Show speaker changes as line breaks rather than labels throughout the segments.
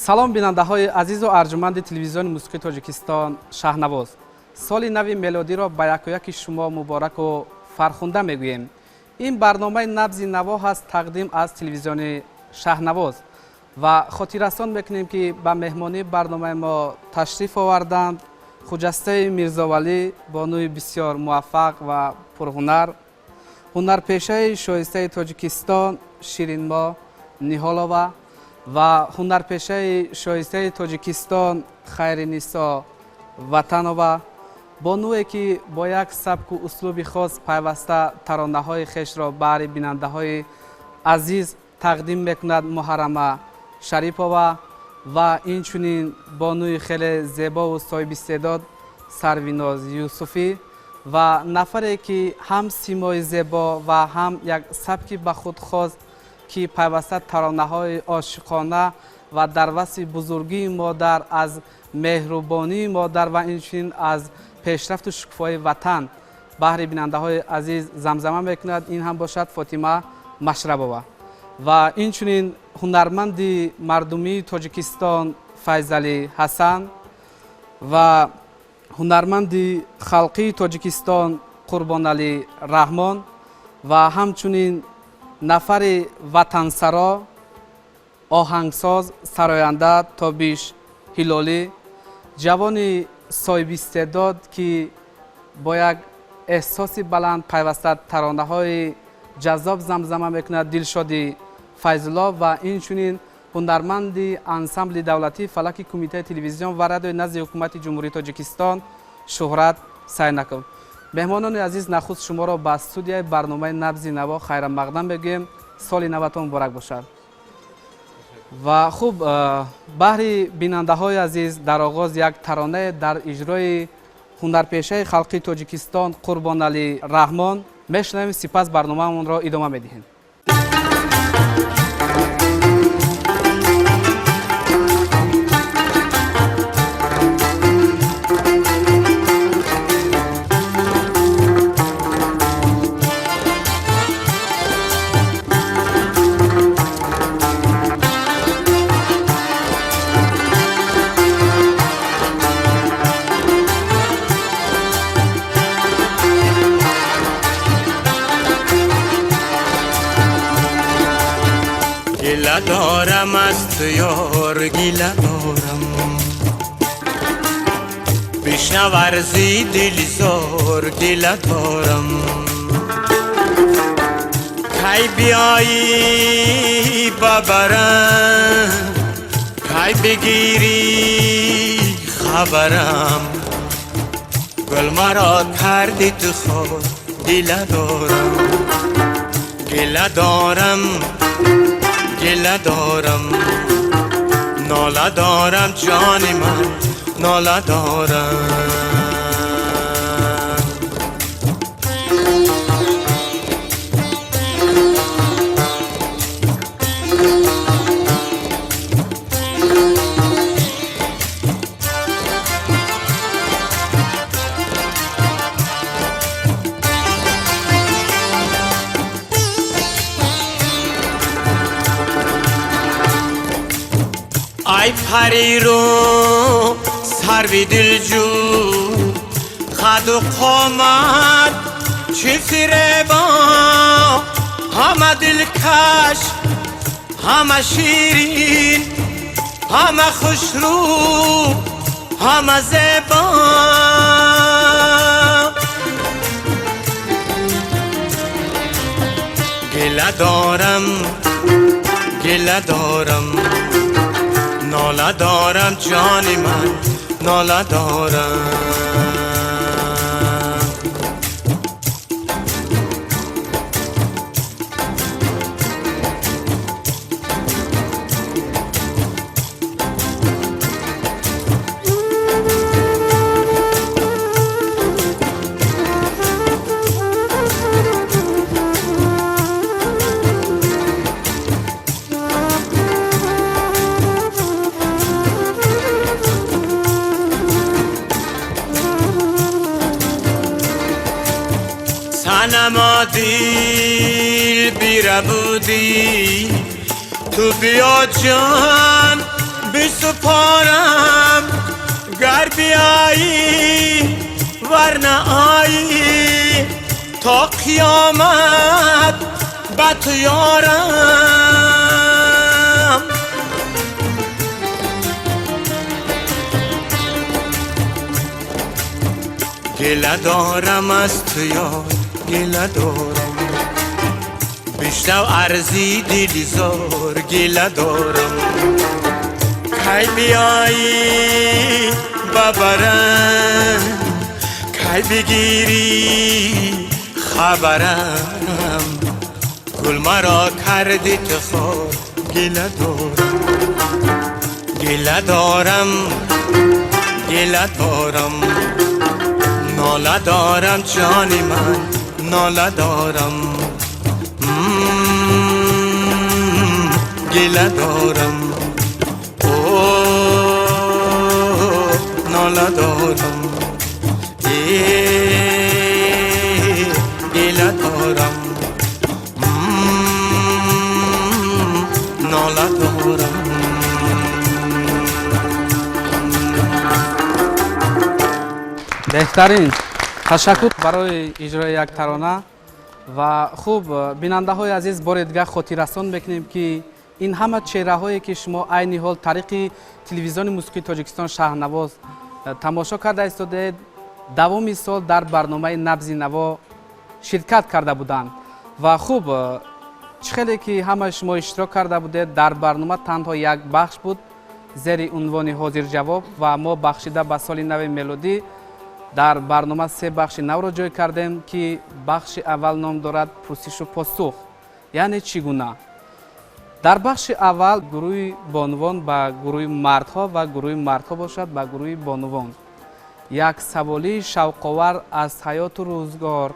Салом, бинандаҳои азизу арҷуманди телевизиони мусиқии Тоҷикистон «Шаҳнавоз». Соли нави мелодиро ба якояки шумо мубораку фархунда мегӯем. Ин барномаи «Набзи наво» ҳаст, тақдим аз телевизиони «Шаҳнавоз», ва хотиррасон мекунем, ки ба меҳмонии барномаи мо ташриф оварданд Хуҷастаи Мирзовалӣ, бонуи бисёр муваффақ ва пурҳунар, ҳунарпешаи шоистаи Тоҷикистон Ширинмо Ниҳолова ва ҳунарпешаи шоистаи Тоҷикистон Хайринисо Ватанова, бонуе ки бо як сабку услуби хос пайваста таронаҳои хешро баҳри бинандаҳои азиз тақдим мекунад, Муҳаррама Шарипова, ва инчунин бонуи хеле зебову соҳибистеъдод Сарвиноз Юсуфӣ ва нафаре ки ҳам симои зебо ва ҳам як сабки ба худ хос, ки пайваста таронаҳои ошиқона ва дар васфи бузургии модар, аз меҳрубонии модар ва инчунин аз пешрафту шукуфоии ватан баҳри бинандаҳои азиз замзама мекунад, ин ҳам бошад Фотима Машрабова, ва инчунин ҳунарманди мардумии Тоҷикистон Файзалӣ Ҳасан ва ҳунарманди халқии Тоҷикистон Қурбоналӣ Раҳмон ва ҳамчунин нафари ватансаро, оҳангсоз, сароянда Тобиш Ҳилолӣ, ҷавони соҳибистеъдод, ки бо як эҳсоси баланд пайваста таронаҳои ҷаззоб замзама мекунад, Дилшоди Файзулло, ва инчунин ҳунарманди ансамбли давлатии фалаки Кумитаи телевизион ва радиои назди Ҳукумати Ҷумҳурии Тоҷикистон Шуҳрат Сайнаков. Меҳмонони азиз, нахуст шуморо ба студияи барномаи «Набзи наво» хайрамақдам мегӯем. Соли наватон муборак бошад. Ва хуб, баҳри бинандаҳои азиз дар оғоз як таронае дар иҷрои ҳунарпешаи халқии Тоҷикистон Қурбоналӣ Раҳмон мешунавем, сипас барномаамонро идома медиҳем.
گله دارم از تو یار، گله دارم. بشنو عرضی دل زار، گله دارم. کی بیایی ببرم، کی بگیری خبرم؟ گل مرا کردی تو خار، گله دارم. گله دارم، گله دارم، ناله دارم، جان من ناله دارم. ای پری رو سروی دلجو، خد و قامت چه فریبا، همه دلکش، همه شیرین، همه خوشرو، همه زیبا. گله دارم، گله دارم، ناله دارم، جان من ناله دارم. صنما دل بیربودی، تو بیا جان. Бисупорам гар биёӣ, вар наоӣ, то қиёмат ба ту ёрам. Гила дорам аз ту ёр, гила дорам, бишнав арзи дили зор, гила дорам. Кай биёӣ ба барам, кай бигирӣ хабарам, гул маро кардӣ ту хор, гила дорам, гила дорам, гила дорам, нола дорам ҷони ман, нола дорам, гила дорам, нола дорам, гила дорам, нола дорам.
Беҳтарин, ташаккур барои иҷрои як тарона. Ва хуб, бинандаҳои азиз, бори дигар хотиррасон мекунем, ки ин ҳама чеҳраҳое, ки шумо айни ҳол тариқи телевизиони мусиқии Тоҷикистон Шаҳнавоз тамошо карда истодаед, давоми сол дар барномаи Набзи наво ширкат карда буданд. Ва хуб, чӣ хеле ки ҳамаи шумо иштирок карда будед, дар барнома танҳо як бахш буд зери унвони ҳозирҷавоб, ва мо бахшида ба соли нави мелодӣ дар барнома се бахши навро ҷой кардем, ки бахши аввал ном дорад пурсишу посух, яъне чӣ гуна. Дар бахши аввал гурӯҳи бонувон ба гурӯҳи мардҳо ва гурӯҳи мардҳо бошад ба гурӯҳи бонувон як саволии шавқовар аз ҳаёту рӯзгор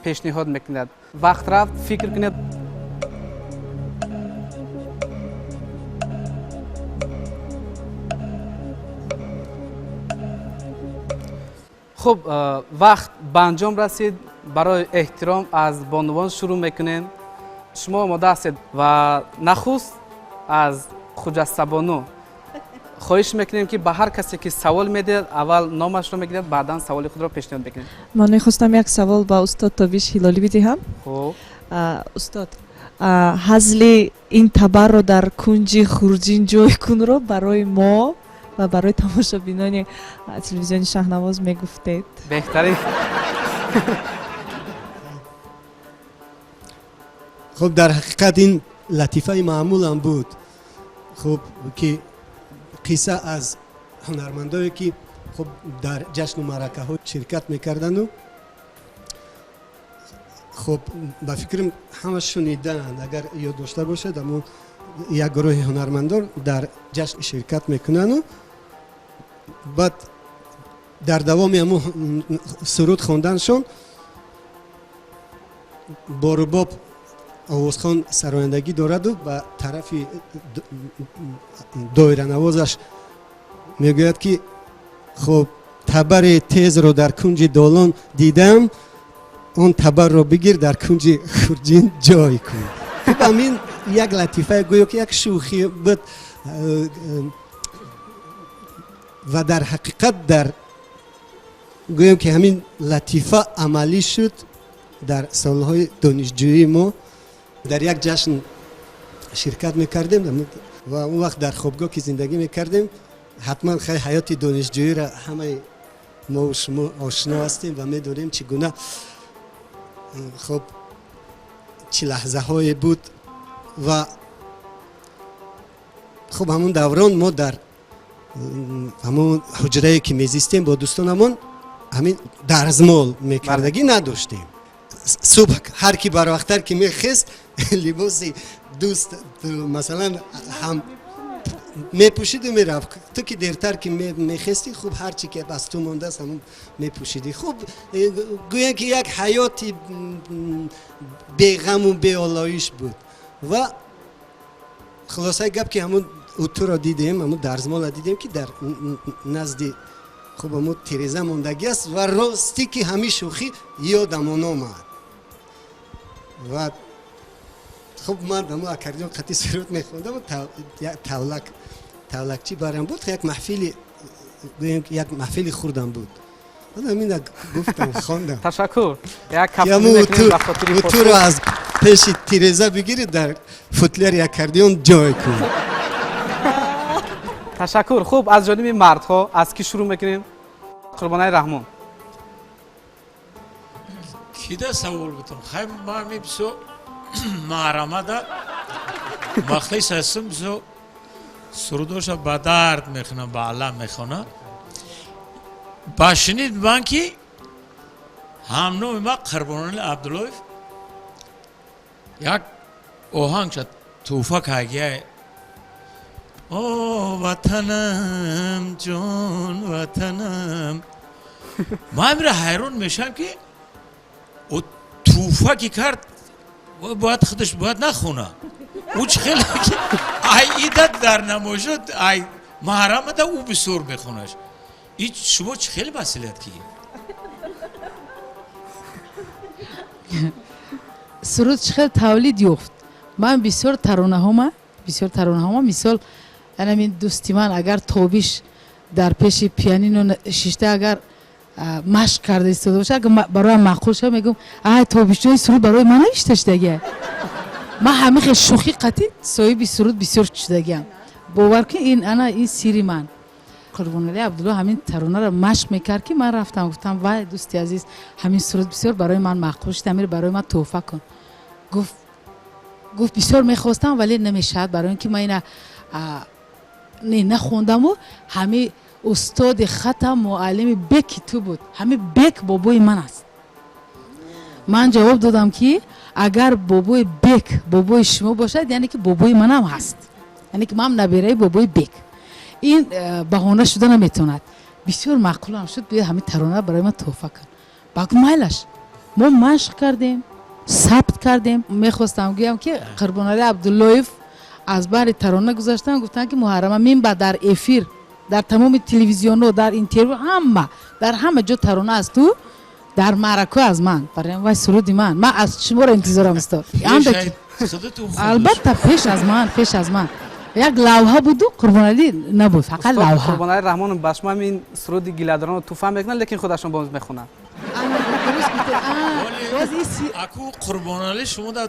пешниҳод мекунад. Вақт рафт, фикр кунед. Хуб, вақт ба анҷом расид. Барои эҳтиром аз бонувон шурӯъ мекунем. Шумо омода ҳастед ва нахуст аз Хуҷастабону хоҳиш мекунем, ки ба ҳар касе ки савол медиҳад, аввал номашро мегирад, баъдан саволи худро пешниҳод мекунем.
Ман мехостам як савол ба устод Тобиш Ҳилолӣ бидиҳам.
Хуб.
Устод, ҳазли ин табарро дар кунҷи хурҷин ҷой кунро барои мо ва барои тамошобинони телевизиони Шаҳнавоз мегуфтед.
Беҳтарин.
Хуб, дар ҳақиқат ин латифаи маъмулам буд, хуб, ки қисса аз ҳунармандое, ки хуб дар ҷашну маъракаҳо ширкат мекарданду, хуб, ба фикрам ҳама шунидаанд, агар ёд дошта бошад, аммо як гурӯҳи ҳунармандон дар ҷашн ширкат мекунанду баъд дар давоми ҳамун суруд хонданшон борубоб овозхон сарояндагӣ дораду ба тарафи доиранавозаш мегӯяд, ки хуб, табари тезро дар кунҷи долон дидам, он табарро бигир, дар кунҷи хурҷин ҷой кун. Хуб, ҳамин як латифа, гӯё ки як шӯхӣ буд, ва дар ҳақиқат дар гӯем ки ҳамин латифа амалӣ шуд. Дар солҳои донишҷӯии мо дар як ҷашн ширкат мекардем ва он вақт дар хобгоҳ ки зиндагӣ мекардем, ҳатман хай ҳаёти донишҷӯиро ҳамаи мо шумо ошно ҳастем ва медонем чӣ гуна, хуб, чӣ лаҳзаҳое буд. Ва хуб, ҳамон даврон мо дар ҳамон ҳуҷрае ки мезистем бо дӯстонамон, ҳамин дарзмол мекардагӣ надоштем. Субҳ ҳар ки барвақттар ки мехест, либоси дӯст масалан ҳам мепӯшиду мерафт. Ту ки дертар ки мехестӣ, хуб, ҳарчи ки аз ту мондааст, ҳамон мепӯшидӣ. Хуб, гӯям ки як ҳаёти беғаму беолоиш буд. Ва хулосаи гап ки ҳамон утуро дидем, ҳамон дарзмола дидем, ки дар назди хуб ҳамон тиреза мондагӣ аст, ва ростӣ ки ҳамин шӯхӣ ёдамон омад. Ва хуб, ман ҳамон аккордеон қатъи суруд мехондам, тавлак Тавлакчӣ барам буд, як маҳфили, гӯем ки як маҳфили хурдам буд. Ҳамина гуфтам, хондам.
Ташаккур, як кафкӯбӣ ба хотири
утуро аз пеши тиреза бигирӣ, дар футляри аккордеон ҷой кун.
Ташаккур. Хуб, аз ҷониби мардҳо аз кӣ шурӯъ мекунем? Қурбонаи Раҳмон.
Кида савол бутам? Хай, ман бисо маҳрамада махлис ҳастам, бисо сурудоша ба дард мехонам, ба алам мехонам. Ба шунид ман ки ҳамноми ман Қурбонали Абдуллоев як оҳангша тӯҳфа кардия: «О ватанам, ҷон ватанам». Ман мира ҳайрон мешавам, ки ӯ тӯҳфа ки кард, бояд худаш бояд нахона. Ӯ чӣ хеле ай ида дар намоишот, ай маҳрамада ӯ бисёр мехонаш. И шумо чӣ хеле масъулият ки?
Суруд чӣ хел тавлид ёфт? Ман бисёр таронаҳома, бисёр таронаҳома, мисол, анамин дӯсти ман агар Тобиш дар пеши пианино шишта, агар машқ карда истода боша, агар бароям маъқул шава, мегӯм: «Ай, Тобишҷои, суруд барои ман навишта шудагия». Ман ҳамин хел шӯхӣ қатӣ соҳиби суруд бисёр шудагиам, бовар кун. Ин ана ин сири ман. Қурбоналӣ Абдулло ҳамин таронаро машқ мекард, ки ман рафтам, гуфтам: «Вай, дӯсти азиз, ҳамин суруд бисёр барои ман маъқул шуд, ҳамиро барои ман тӯҳфа кун». Гуфт: «Бисёр мехостам, вале намешавад, барои ин ки ман ина не нахондаму ҳами устоди хатам муаллими беки ту буд, ҳами бек бобои ман аст». Ман ҷавоб додам, ки агар бобои бек бобои шумо бошад, яъне ки бобои манам ҳаст, яъне ки манам набираи бобои бек. Ин баҳона шуда наметавонад. Бисёр маъқулам шуд, биё, ҳамин тарона барои ман тӯҳфа кун. Ба майлаш мо машқ кардем, сабт кардем. Мехостам гӯям, ки Қурбоналӣ Абдуллоев аз баҳри тарона гузаштан, гуфтанд, ки Муҳаррама, минбаъд дар эфир, дар тамоми телевизионҳо, дар интервю, ҳама, дар ҳама ҷо тарона аз ту, дар маъракаҳо аз ман. Барои вай суруди ман, ман аз шуморо интизорам, устод. Албатта, пеш аз ман, пеш аз ман як лавҳа буду Қурбоналӣ набуд, фақат лавҳа.
Қурбоналӣ Раҳмонов ба шумо ҳамин суруди гиладоронро тӯҳфа мекунад, лекин худашон боз мехонанд.
Аку Қурбоналӣ, шумо да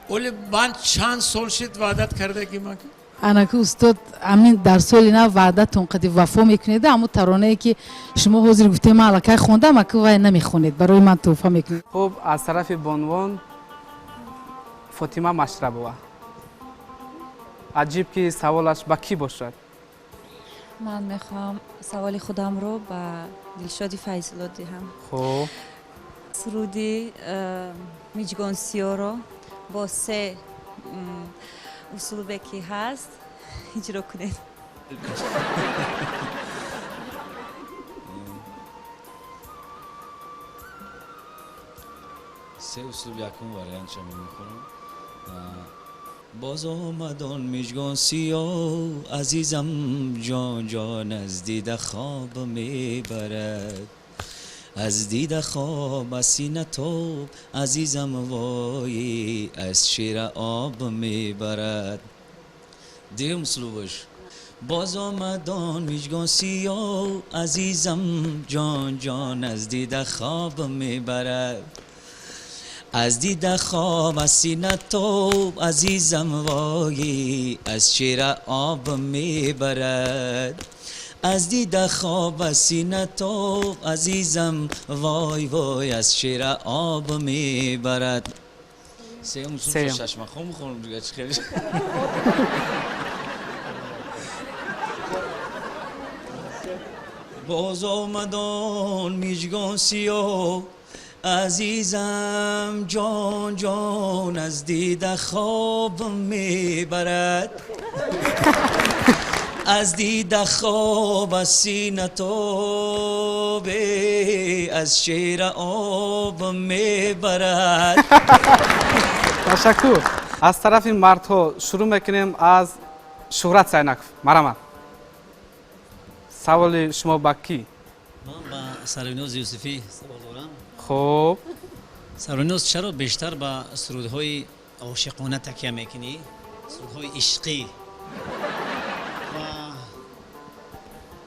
оли ман чанд сол шид ваъдат кардаги ман?
Анаку, устод, ҳамин дар соли нав ваъдатон қади вафо мекунед. Ҳамун таронае, ки шумо ҳозир гуфтем, ман аллакай хондам, аку вай намехонед, барои ман тӯҳфа мекунед.
Хуб, аз тарафи бонувон Фотима Машрабова. Аҷиб, ки саволаш ба кӣ бошад?
Ман мехоҳам саволи худамро ба Дилшоди Файзулло диҳам.
Хуб.
Суруди «Миҷгон сиёро» бо се услубе ки ҳаст иҷро кунед.
Се услуб, якум вариантша мехонам. Боз омадон мижгон сиёҳ, азизам ҷон ҷон, аз дида хоб мебарад, аз дида хоб, аз сина тоб, азизам вой, аз шира об мебарад. Дуюм услубаш: боз омадон мижгон сиёҳ, азизам ҷон ҷон, аз дида хоб мебарад, аз дида хоб, аз сина тоб, азизам вой, аз шира об мебарад, аз дида хоб, аз сина тоб, азизам вой вой, аз шира об мебарад. Сеюм
Сеюм.
Шашмақом мехонам дига, чӣ хеле. Боз омадон мижгон сиёҳ, азизам ҷон ҷон, аз дида хоб мебарад, аз дида хоб, аз сина тоб, аз шира об мебарад.
Ташаккур. Аз тарафи мардҳо шурӯъ мекунем аз Шуҳрат Сайнаков. Марҳамат, саволи шумо ба кӣ?
Ман ба Сарвиноз Юсуфӣ савол дорам.
Хуб.
Сарвиноз, чаро бештар ба сурудҳои ошиқона такя мекунӣ, сурудҳои ишқӣ ва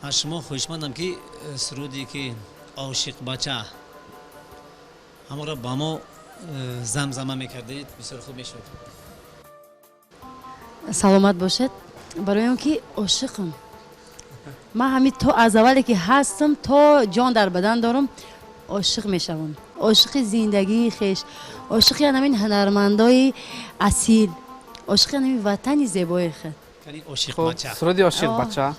Аз шумо хоҳишмандам, ки суруде ки «Ошиқ бача», ҳамонро ба мо замзама мекардед, бисёр хуб мешуд.
Саломат бошед. Барои он ки ошиқам ман, ҳамин то аз аввале ки ҳастам, то ҷон дар бадан дорам, ошиқ мешавам. Ошиқи зиндагии хеш, ошиқи ҳамин ҳунармандои асил, ошиқи ҳамин ватани зебои худ.
Суруди «Ошиқ бача».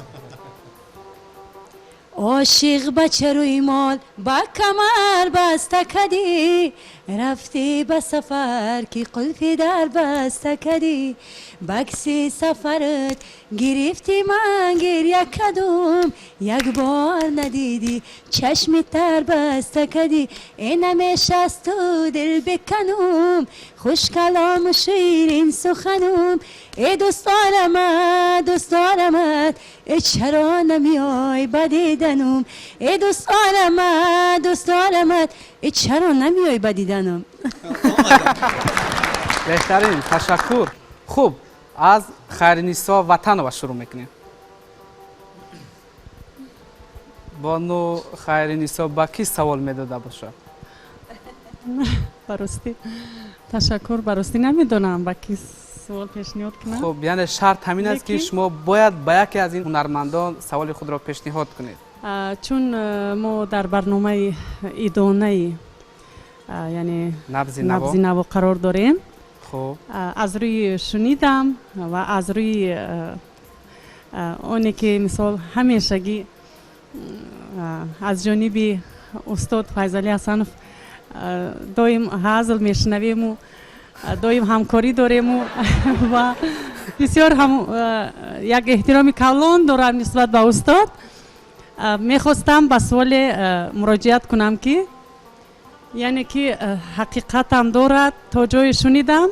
Ошиқ бача, рӯймол ба камар баста кадӣ, рафтӣ ба сафар, ки қулфи дар баста кадӣ, бакси сафарат гирифтӣ, ман гиря кадум, як бор надидӣ, чашми тар баста кадӣ. Э, намешасту дил биканум, хушкалому ширин суханум, э, дӯст дорамат, дӯст дорамат, э, чаро намеой ба диданум? Э, дӯст дорамат, дӯст дорамат, э, чаро намеой ба диданум?
Беҳтарин, ташаккур. Хуб, аз Хайринисо Ватанова шурӯъ мекунем. Бону Хайринисо ба кӣ савол медода бошад?
Баростӣ, ташаккур, баростӣ намедонам, ба кӣ суол пешниҳод кунам.
Хуб, яъне шарт ҳамин аст, ки шумо бояд ба яке аз ин ҳунармандон саволи худро пешниҳод кунед.
Чун мо дар барномаи идонаи, яъне «Набзи наво» қарор дорем, аз рӯи шунидам ва аз рӯи оне ки, мисол, ҳамешагӣ аз ҷониби устод Файзалӣ Ҳасанов доим ҳазл мешунавему доим ҳамкорӣ дорему ва бисёр ҳам як эҳтироми калон дорам нисбат ба устод, мехостам ба суоле муроҷиат кунам, ки яъне ки ҳақиқатам дорад, то ҷое шунидам,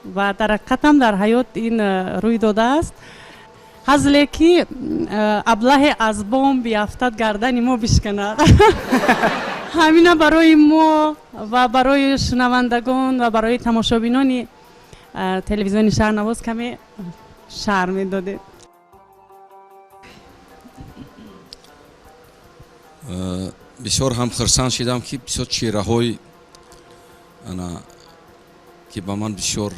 ва дар ҳақиқатам дар ҳаёт ин рӯй додааст. Ҳазле ки аблаҳе аз бом биафтад, гардани мо бишканад, ҳамина барои мо ва барои шунавандагон ва барои тамошобинони телевизиони Шаҳрнавоз каме шарҳ медодед.
Бисёр ҳам хурсанд шидам, ки бисёр чеҳраҳои ана ки ба ман бисёр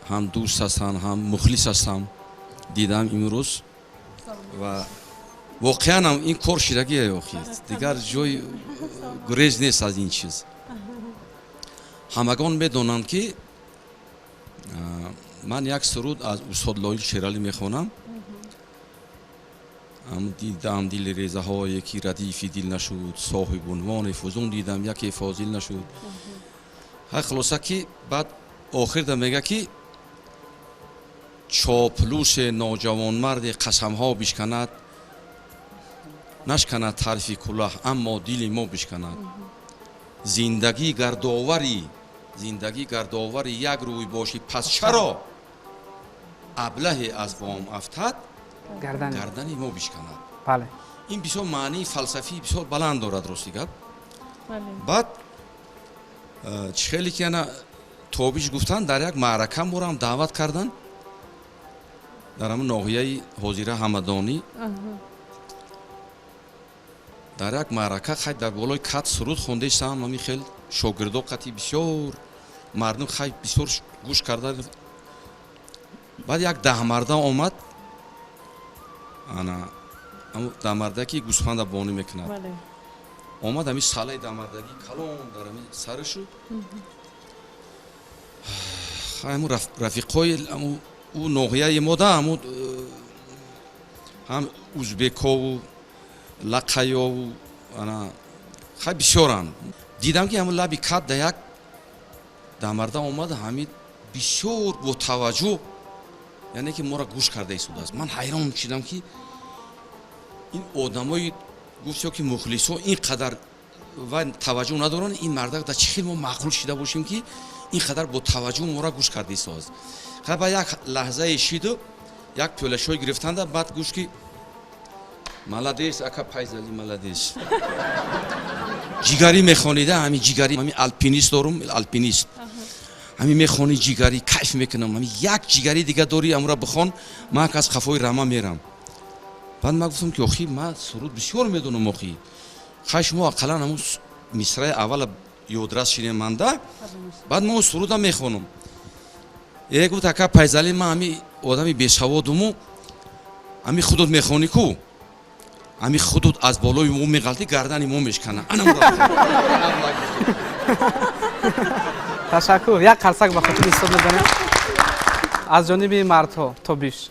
ҳам дӯст ҳастанд, ҳам мухлис ҳастам, дидам имрӯз. Ва воқеан ҳам ин кор шидагие, охи дигар ҷои гурез нест аз ин чиз. Ҳамагон медонанд, ки ман як суруд аз устод Лоиқ Шералӣ мехонам. Дидам дили резаҳое, ки радифи дил нашуд, соҳибунвони фузун дидам, яке фозил нашуд. Ҳай, хулоса, ки баъд охирда мега, ки чоплусе ноҷавонмарде қасамҳо бишканад, нашканад тарфи кулаҳ, аммо дили мо бишканад. Зиндагӣ гардовари, зиндагӣ гардовари як рӯй бошӣ, пас чаро аблаҳе аз бом афтад, гардани мо бишканад? Ин бисёр маънии фалсафии бисёр баланд дорад, рости гап. Баъд чӣ хеле ки ана тобиш гуфтанд, дар як маърака морам даъват карданд дар ҳамн ноҳияи ҳозира Ҳамадонӣ. Дар як маърака хай дар болои кат суруд хондесам, ҳамин хел шогирдо қати, бисёр мардум хай бисёр гӯш карда. Баъд як даҳмарда омад, ана даҳмарда, ки гӯсфанда бонӣ мекунад, омад, ҳамин салаи даҳмардагӣ калон дар ҳамин сари шуд. Ҳамун рафиқҳои ӯ ноҳияи мо да, ҳамун ҳам узбекову лақаёву ана хай бисёранд. Дидам, ки ҳамун лаби кат да як даҳмарда омад, ҳамин бисёр бо таваҷҷӯҳ, яъне ки моро гӯш карда истодааст. Ман ҳайрон шидам, ки ин одамои гуфтё ки мухлисо ин қадар ва таваҷҷӯҳ надоранд, ин мардак да чӣ хел мо маъқул шида бошем, ки ин қадар бо таваҷҷӯҳ моро гӯш карда истодааст. Хай, ба як лаҳзае шиду як пиёлашой гирифтанда, баъд гӯш ки: «Молодец, ака Пайзали, молодец, ҷигарӣ мехонида, ҳамин ҷигарӣ, ҳамин алпинист дорум, алпинист, ҳамин мехони ҷигарӣ, кайф мекунам, ҳамин як ҷигари дига дорӣ, амура бихон, ман аз қафои рама мерам». Баъд ман гуфтам, ки охи, ман суруд бисёр медонам, охи, хай, шумо ақаллан ҳамун мисраи аввала ёдрас шинем манда, баъд мо суруда мехонам. Е, гуфт, ака Пайзалӣ, ман ҳами одами бесаводуму, ҳами худот мехонӣ ку, ҳами худот аз болои мо меғалтӣ, гардани мо мешкана.
Ташаккур, як қарсак ба хотири устод мезанем. Аз ҷониби мардҳо Тобиш.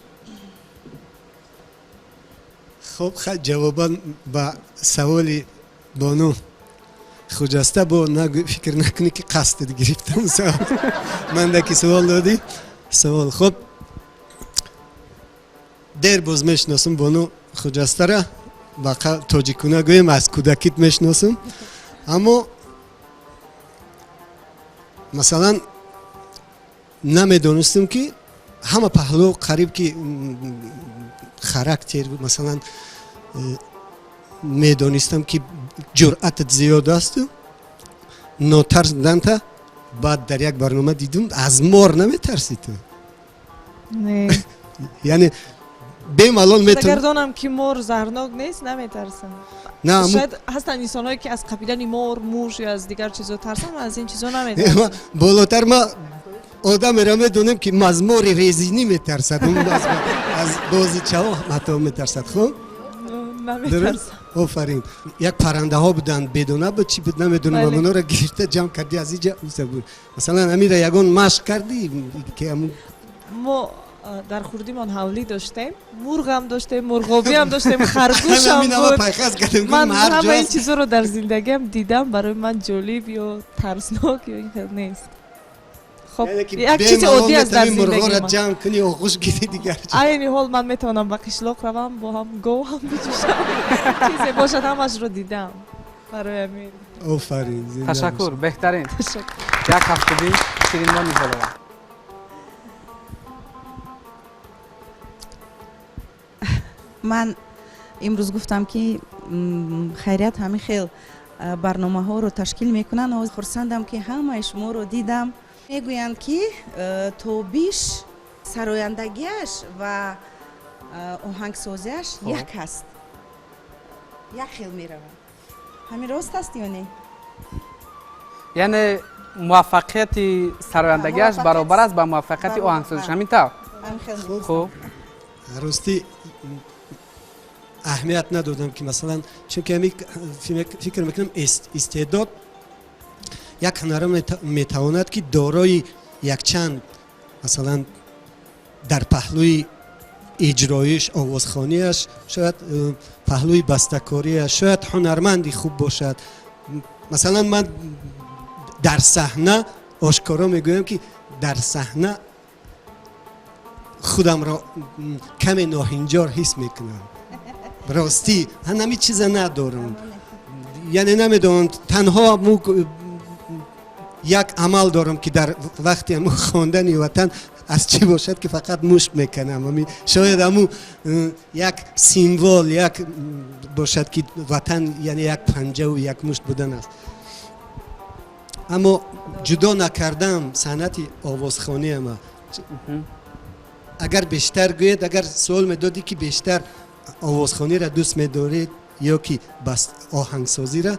Хуб, ҷавобан ба саволи бону Хуҷаста, бо фикр накунӣ, ки қасдат гирифтам. Манда ки савол додӣ, савол. Хуб, дер боз мешиносам бону Хуҷастара, ба тоҷикуна гӯем, аз кӯдакит мешиносам. Аммо масалан, намедонистам, ки ҳама паҳлӯ, қариб ки характер, масалан, медонистам, ки ҷуръатат зиёд асту нотарс буданта. Баъд дар як барнома дидум, аз мор наметарсӣ ту. Яъне бемалол.
Агар донам, ки мор заҳрнок нест, наметарсам. Шояд ҳастанд инсонҳое, ки аз қапидани мор, муш ё аз дигар чизо тарсанд, аз ин чизо наметарсам.
Болотар ма одамеро медонем, ки аз мори резинӣ метарсад, аз бозичаҳо ҳатто метарсад. Хуб, офарин. Як паррандаҳо буданд, бедона буд, чӣ буд, намедонам, амоноро гирифта ҷамъ кардӣ, аз иҷа буд. Масалан, амира ягон машқ кардӣ, ки
Мо дар хурдимон ҳавлӣ доштем, мурғам доштем, мурғобиам доштем, харгӯшам буд. Ман ҳама ин чизоро дар зиндагиам дидам, барои ман ҷолиб ё тарснок ё ин хел нест. Хоб, як чизи оддӣ аст дар зиндагии ман.
Ҷамъ кунӣ, оғӯш гирӣ, дигар.
Айни ҳол ман метавонам ба қишлоқ равам, бо ҳам гов ҳам биҷӯшам, чизе бошад, ҳамашро дидам, барои ҳамин.
Офарин.
Ташаккур, беҳтарин, як ҳафтаби. Ширинмо Ниҳолова.
Ман имрӯз гуфтам, ки хайрият, ҳамин хел барномаҳоро ташкил мекунанд. Хурсандам, ки ҳамаи шуморо дидам. Мегӯянд, ки Тобиш сарояндагиаш ва оҳангсозиаш як аст, як хел меравад. Ҳамин рост аст ё не?
Яъне муваффақияти сарояндагиаш баробар аст ба муваффақияти оҳангсозиш, ҳамин тавр?
Хуб, ростӣ, аҳамият надодам, ки масалан, чунки фикр мекунам, истеъдод як ҳунара метавонад, ки дорои якчанд, масалан, дар паҳлӯи иҷроиш, овозхонияш, шояд паҳлӯи бастакориаш, шояд ҳунарманди хуб бошад. Масалан, ман дар саҳна, ошкоро мегӯям, ки дар саҳна худамро каме ноҳинҷор ҳис мекунам. Ростӣ, ҳанами чиза надорам, яъне намедонам, танҳо як амал дорам, ки дар вақти ҳаму хондани Ватан аз чӣ бошад, ки фақат мушт мекунам. Шояд ҳаму як символ як бошад, ки Ватан яъне як панҷаву як мушт будан аст. Аммо ҷудо накардам санъати овозхониама. Агар бештар гӯед, агар суол медодӣ, ки бештар овозхониро дӯст медоред ё ки оҳангсозиро,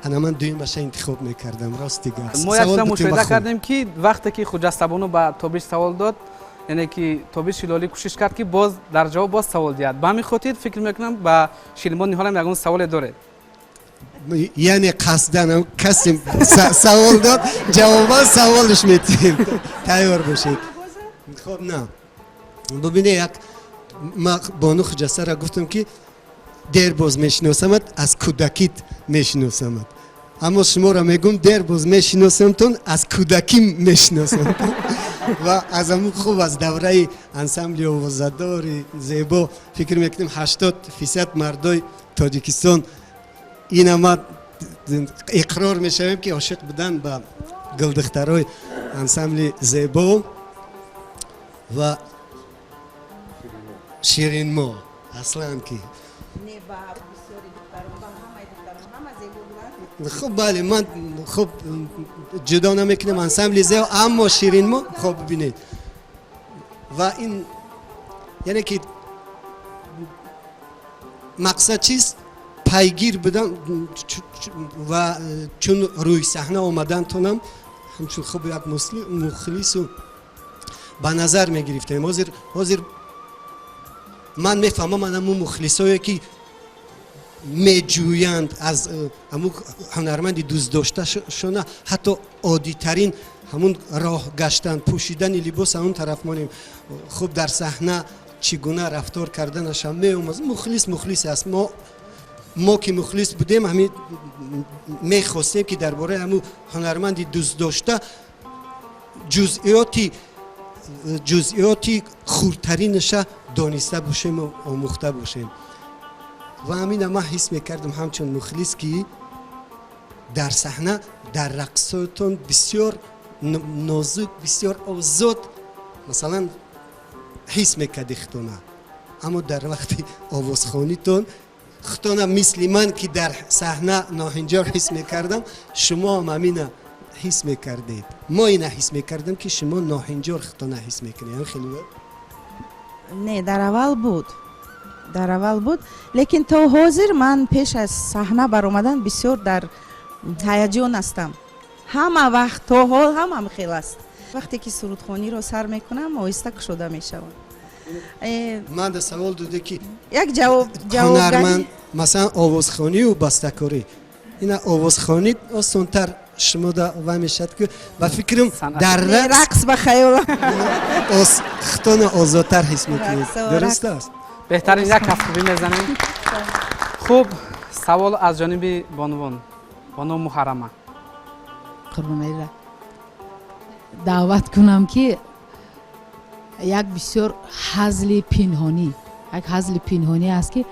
ана ман дуюмаша интихоб мекардам, рости гап.
Мо як чиза мушоҳида кардем, ки вақте ки Хуҷастабону ба Тобиш савол дод, яъне ки Тобиш Ҳилолӣ кӯшиш кард, ки боз дар ҷавоб боз савол диҳад. Ба ҳамин хотир фикр мекунам, ба Ширинмо Ниҳолам ягон саволе доред.
Яъне қасдан касе савол дод, ҷавобан саволш метиҳем, тайёр бошед. Хоб, на, бубине, як ма бону Хуҷастара гуфтам, ки дер боз мешиносамад, аз кӯдакит мешиносамад, аммо шуморо мегӯм, дер боз мешиносамтон, аз кӯдакӣ мешиносамтон ва аз ҳамун, хуб, аз давраи ансамбли овозадори Зебо. Фикр мекунем, 80% мардои Тоҷикистон ина ма иқрор мешавем, ки ошиқ будан ба гулдухтарои ансамбли Зебо ва Ширинмо аслан ки. Хуб, бале, ман, хуб, ҷудо намекунем ансамбли Зебо, аммо Ширинмо. Хуб, бибинед, ва ин яъне ки Мақсад чист? Пайгир будам ва чун рӯи саҳна омадантонам ҳамчун хуб як мухлису ба назар мегирифтем. Ҳозир ман мефаҳмам анаму мухлисое ки меҷӯянд аз ҳамун ҳунарманди дӯстдошташона, ҳатто оддитарин ҳамун роҳ гаштан, пӯшидани либос ҳамун тараф монем, хуб дар саҳна чӣ гуна рафтор карданашам меомӯзад. Мухлис мухлис аст. Мо ки мухлис будем, ҳамин мехостем ки дар бораи ҳамун ҳунарманди дӯстдошта ҷузъиёти хурдтаринаша дониста бошему омӯхта бошем. Ва ҳамина ман ҳис мекардам ҳамчун мухлис, ки дар саҳна дар рақсотон бисёр нозук, бисёр озод, масалан, ҳис мекарди худтона, аммо дар вақти овозхонитон худтона мисли ман ки дар саҳна ноҳинҷор ҳис мекардам, шумо ҳам ҳамина ҳис мекардед. Мо ина ҳис мекардем, ки шумо ноҳинҷор худтона ҳис мекунед. Хеле
Не, дар аввал буд, дар аввал буд, лекин то ҳозир ман пеш аз саҳна баромадан бисёр дар ҳаяҷон ҳастам. Ҳама вақт то ҳол ҳамам хел аст. Вақте ки сурудхониро сар мекунам, оҳиста кушода мешавам.
Ман да савол доде ки
як ҷавоб
ҳунарманд, масалан, овозхонию бастакорӣ, ина овозхонӣ осонтар шумо да вай мешавад ки ба фикрам дар
рақс ба хаёлам
худтона озодтар ҳис мекунед, дуруст аст?
Беҳтарин, як кафкӯбӣ мезанем. Хуб, савол аз ҷониби бонувон, бону Муҳаррама.
Қурбоналиро даъват кунам, ки як бисёр ҳазли пинҳонӣ, як ҳазли пинҳонӣ аст, ки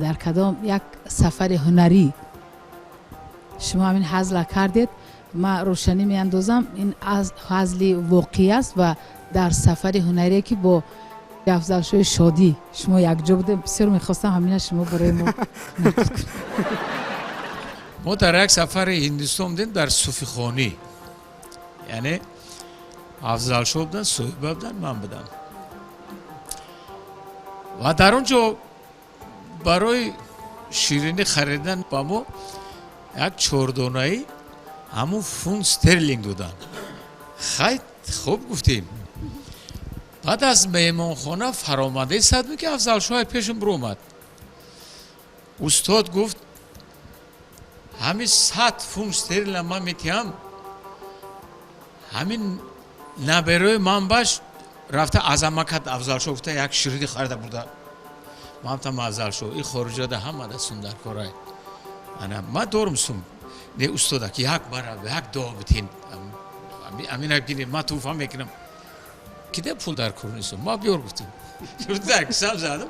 дар кадом як сафари ҳунарӣ шумо ҳамин ҳазла кардед, ман рӯшанӣ меандозам. Ин ҳазли воқеӣ аст ва дар сафари ҳунарие ки бо Афзалшоҳи Шодӣ шумо якҷо будем, бисёр мехостам ҳамина шумо барои мо нақл кунед.
Мо дар як сафари Ҳиндустон будем, дар суфихонӣ, яъне Афзалшоҳ буданд, соҳиба буданд, ман будам ва дар он ҷо барои ширинӣ харидан ба мо як чордонаи ҳамун фунт стерлинг доданд. Хай, хуб, гуфтем. Баъд аз меҳмонхона фаромадаи садме ки Афзалшоҳ пешам биромад. Устод, гуфт, ҳамин 100 фунт стерлинг ман метиҳам, ҳамин наберои ман баш рафта аз амакат Афзалшоҳ гуфта як ширинӣ харида бурда. Ман там Афзалшоҳ и хориҷада ҳамада сум дар корай, ана ман дорум сум. Не, устодак, як бара як дуо битин, амина гири, ман туҳфа мекунам. Киде пул дар кор нестам, ма биёр, гуфтем. Дар кисам задам,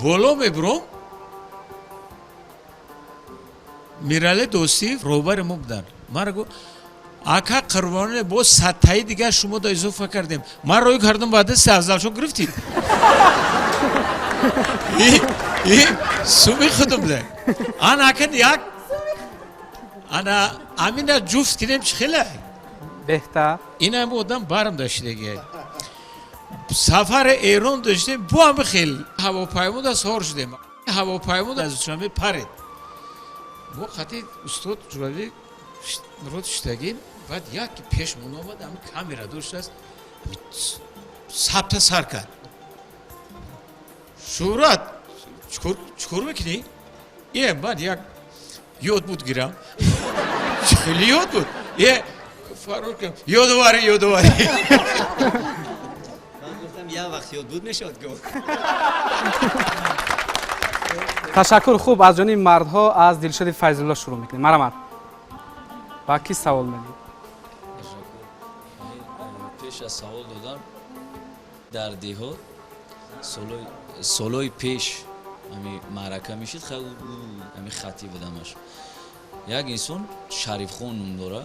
боло мебуром. Мирале Дӯстиев роҳбари мо буданд. Мара гуфт: «Ака Қурбонале, боз садтаи дигар шумо да изофа кардем». Ман рӯй кардам ба дасти Афзалшоҳ: «Гирифтид, суми худум буда». Ана акн як ана амина ҷуфт кунем, чӣ хеле
беҳтар.
Инам одам барм доштаги. Сафари Эрон доштем, бо ҳами хел ҳавопаймода савор шудем. Ҳавопаймода аз Душанбе паред. Мо хати устод Ҷуралӣ род шудагим. Баъд як пешмон омад, ҳами камера доштааст, сабта сар кард: «Шӯҳрат, чикор мекунӣ?» Е, баъд як ёд буд гирам, хеле ёд буд, е фарор кардам: «Ёдоварӣ, ёдоварӣ».
Ман гуфтам, як вақт ёд буд мешавад гуфт.
Ташаккур. Хуб, аз ҷониби мардҳо аз Дилшоди Файзулло шурӯъ мекунем. Марҳамат, ба кӣ савол медиҳед?
Пеш аз савол додан, дар деҳот солҳои пеш ҳами маърака мешид, ҳами хатӣ будамаш. Як инсон Шарифхон ном дора,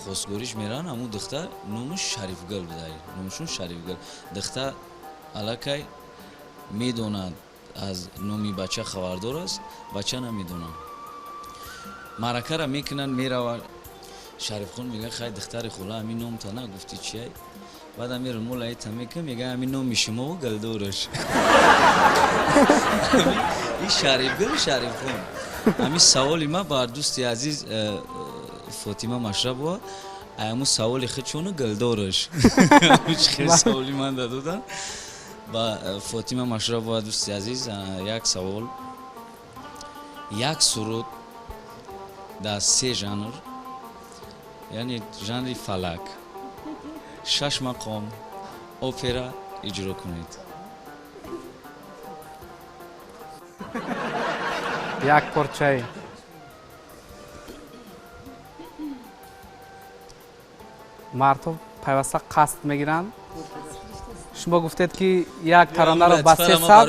хостгориш меран, ҳамун духтар номаш Шарифгул буда, номашон Шарифгул. Духтар аллакай медонад, аз номи бача хабардор аст, бача намедонад. Маъракара мекунанд, меравад. Шарифхон мегӯяд: «Хай, духтари хола, ҳамин номта нагуфтӣ, чия?» Баъд ами румол айта мекунам, мега ами номи шумо гулдораш. И Шарифгул, Шарифхон. Ами саволи ма бар дӯсти азиз Фотима Машрабова, аяму саволи худшону гулдораш. Хеле саволи ман дадодам. Ба Фотима Машрабова дӯсти азиз як савол. Як суруд дар се жанр, яъне жанри фалак, шаш мақом, опера иҷро кунед.
Як порчаи. Мардҳо пайваста қасд мегиранд. Шумо гуфтед ки як таронаро ба се саб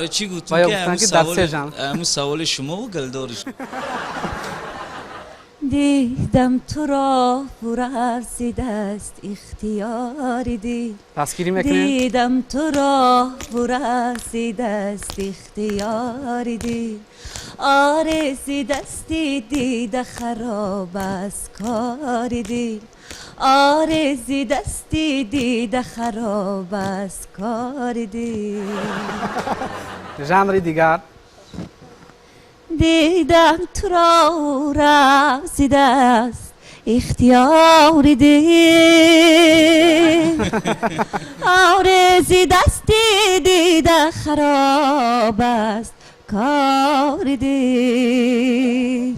ва ё гуфтанд ки дар се жанр.
Ҳамун саволи шумо гулдориш.
Дидам туро бурасидаст ихтиёри дил.
Дастгирӣ мекунед?
Дидам туро бурасидаст ихтиёри дил. Орези дасти дида хароб аз кори дил. Орези дасти дида хароб аз кори дил.
Жанри дигар.
Дидам туро расидаст ихтиёри дил. Орези дасти дида хароб аст кори дил.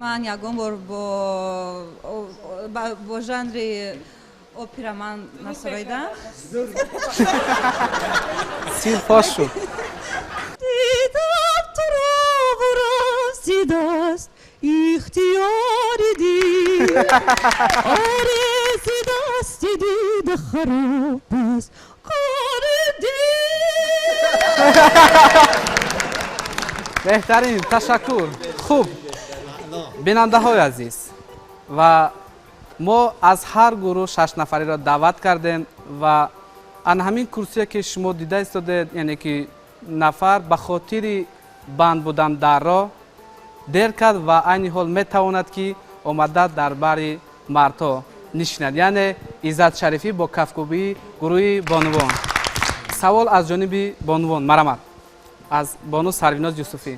Ман ягон бор бо жанри опера ман насароидам.
Сир фош шуд.
Дидам туро расидаст ихтиёри дил. Орези дасти дида хароб аст кори дил.
Беҳтарин, ташаккур. Хуб, бинандаҳои азиз, ва мо аз ҳар гурӯҳ 6 нафариро даъват кардем ва ан ҳамин курсие ки шумо дида истодед, яъне ки нафар ба хотири банд будан дар роҳ дер кард ва айни ҳол метавонад ки омада дар бари мардҳо нишинад, яъне Иззат Шарифӣ бо кафкӯбии гурӯҳи бонувон. Савол аз ҷониби бонувон, марамат аз бону Сарвиноз Юсуфӣ.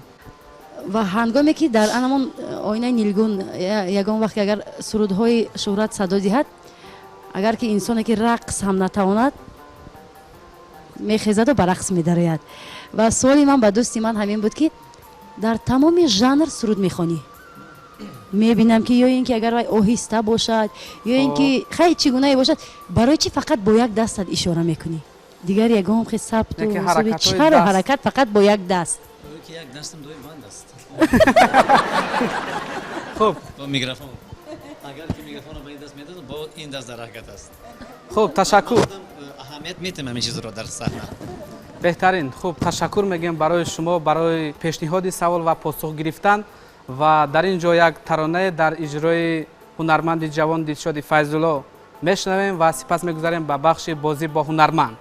Ва ҳангоме ки дар анамон оинаи нилгун ягон вақт агар сурудҳои шӯҳрат садо диҳад, агар ки инсоне ки рақс ҳам натавонад мехезаду ба рақс медарояд. Ва суоли ман ба дӯсти ман ҳамин буд ки дар тамоми жанр суруд мехонӣ, мебинам ки ё ин ки агар вай оҳиста бошад ё ин ки хай чӣ гунае бошад, барои чӣ фақат бо як дастат ишора мекунӣ? Дигар ягон хе сабту чаро ҳаракат фақат бо як даст?
Як дастам дуи банд аст.
Хуб,
бо микрофон. Агар ки микрофонро ба ин даст медодам, бо ин даст дар ҳаракат аст.
Хуб, ташаккур.
Аҳамият метем ҳамин чизро дар саҳна.
Беҳтарин. Хуб, ташаккур мегӯем барои шумо барои пешниҳоди савол ва посух гирифтан. Ва дар ин ҷо як таронае дар иҷрои ҳунарманди ҷавон Дилшоди Файзулло мешунавем ва сипас мегузарем ба бахши бозӣ бо ҳунарманд.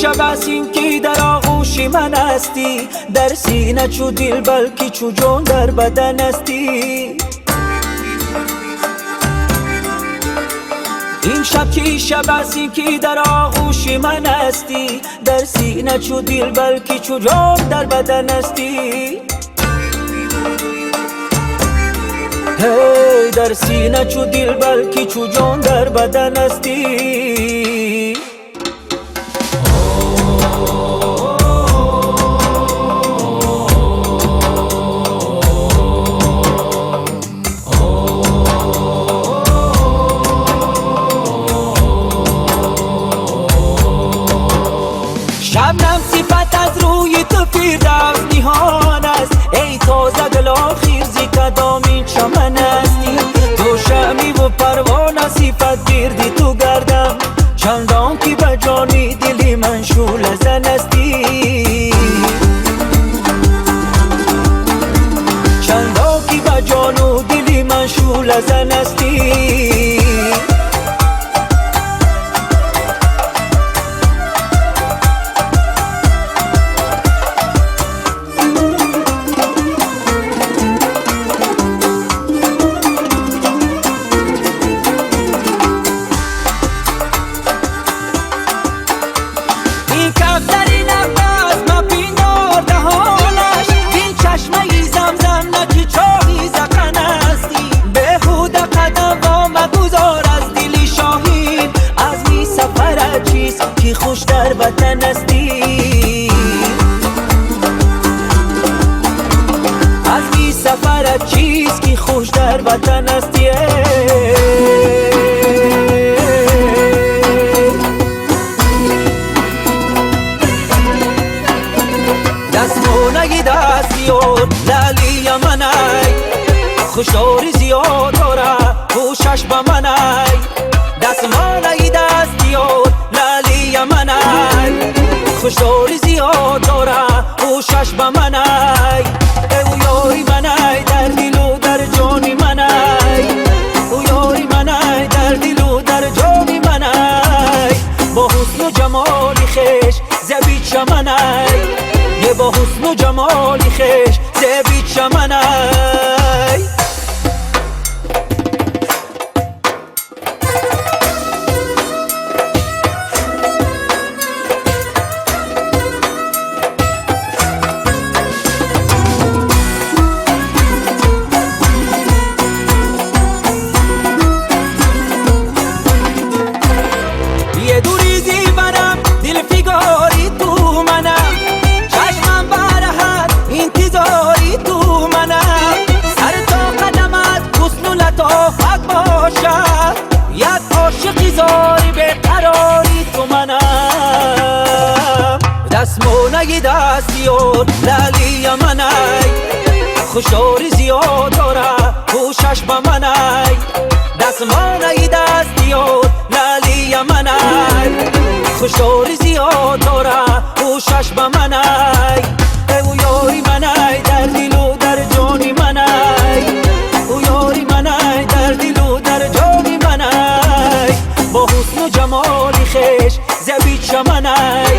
شب از این که در آغوش من هستی، در سینه چو دل بلکه چو جان در بدن هستی. این شب که شب از این که در آغوش من هستی، در سینه چو دل بلکه چو جان در بدن هستی. هی در سینه چو دل بلکه چو جان در بدن هستی. شبنم صفت از روی تو فردوس نهان است، ای تازه گل آخر ز کدامین چمن هستی. تو شمعی و پروانه صفت گردی تو گردم، شعله زن استی. خوشداری زیاد داره گوشش به منای، دستمالای دستیار لالی منای، خوشداری زیاد داره گوشش به منای، او یاری منای در دل و در جان منای، او یاری منای در دل و در جان منای، با حسن و جمال خویش زبی چمنای، یه با حسن و جمال خویش زبی چمنای. دستیار لالی منای، خوشداری زیاد داره گوشش به منای، دستمالای دستیار لالی منای، خوشداری زیاد داره گوشش به منای، او یاری منای در دل و در جان منای، او یاری منای در دل و در جان منای، با حسن و جمال خویش زبی چمنای،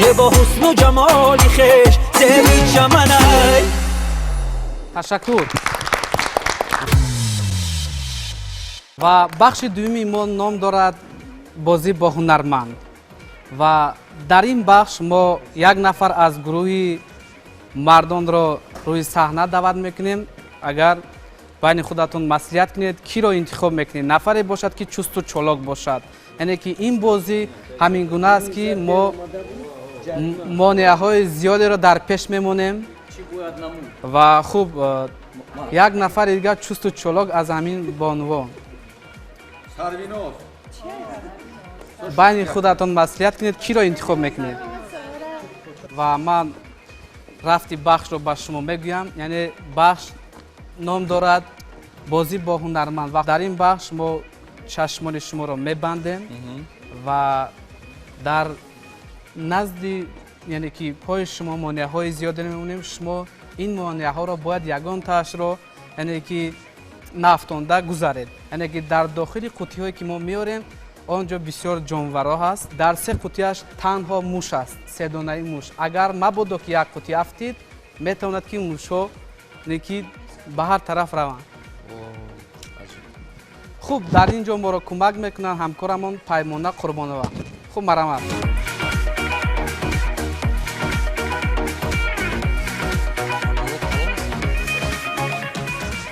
یه با حسن و جمال خویش زبی چمنای.
تشکر. و بخش دومی ما نام دارد بازی با هنرمند و در این بخش ما یک نفر از گروه مردان را روی صحنه دعوت میکنیم. اگر بین خودتون مصلحت کنید کی را انتخاب میکنید، نفری باشد که چست و چالاک باشد، یعنی که این بازی همین گونه است که ما مانع‌های زیادی را در پیش میمونیم و خوب یک نفر دیگر چست و چالاک از همین بانوان بین خودتون مصلحت کنید کی را انتخاب میکنید. و من رفتی بخش رو به شما میگویم، یعنی بخش نام دارد بازی با هنرمند و در این بخش ما چشمان شما را میبندیم و در نزد یعنی که پای شما مانع های زیادی میمونیم، شما این مانع ها را باید یگان تاش را یعنی که نفتانده گذارید، یعنی که در داخل قوطی هایی که ما میاریم آنجا بسیار جانورها هست، در سه قوطیش تنها موش است، سه دانه موش. اگر مبادا که یک قوطی افتید میتواند که موشها یعنی که به هر طرف روند. خوب در اینجا ما را کمک میکنن همکارمان پیمانه قربانova. خوب مرحمت.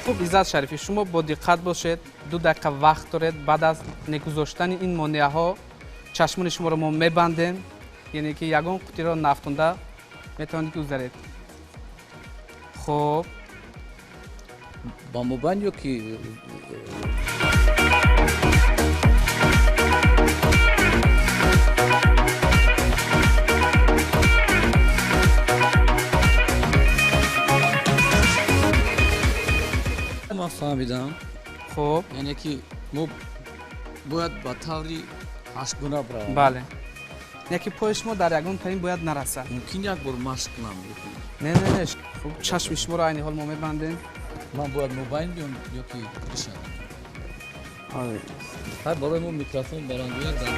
خوب عزت شریفی شما با دقت باشید، 2 دقیقه وقت دارید. بعد از نگذاشتن این مانع ها چشمان شما رو ما میبندیم، یعنی که یگان قوطی را نفتونده میتونید گذارید. خب
با موبایل یا که من فهمیدم.
خب
یعنی که ما باید با طوری هشتگونه بروم.
بله، یکی پای شما در یگان ترین باید نرسد.
ممکن یک بار مشق کنم.
نه نه نه، خب چشم شما رو عین حال ما میبندیم.
Ман бояд мобайн биём ё ки бишавам? Ҳай, барои мо микрофон баландгӯяк дар.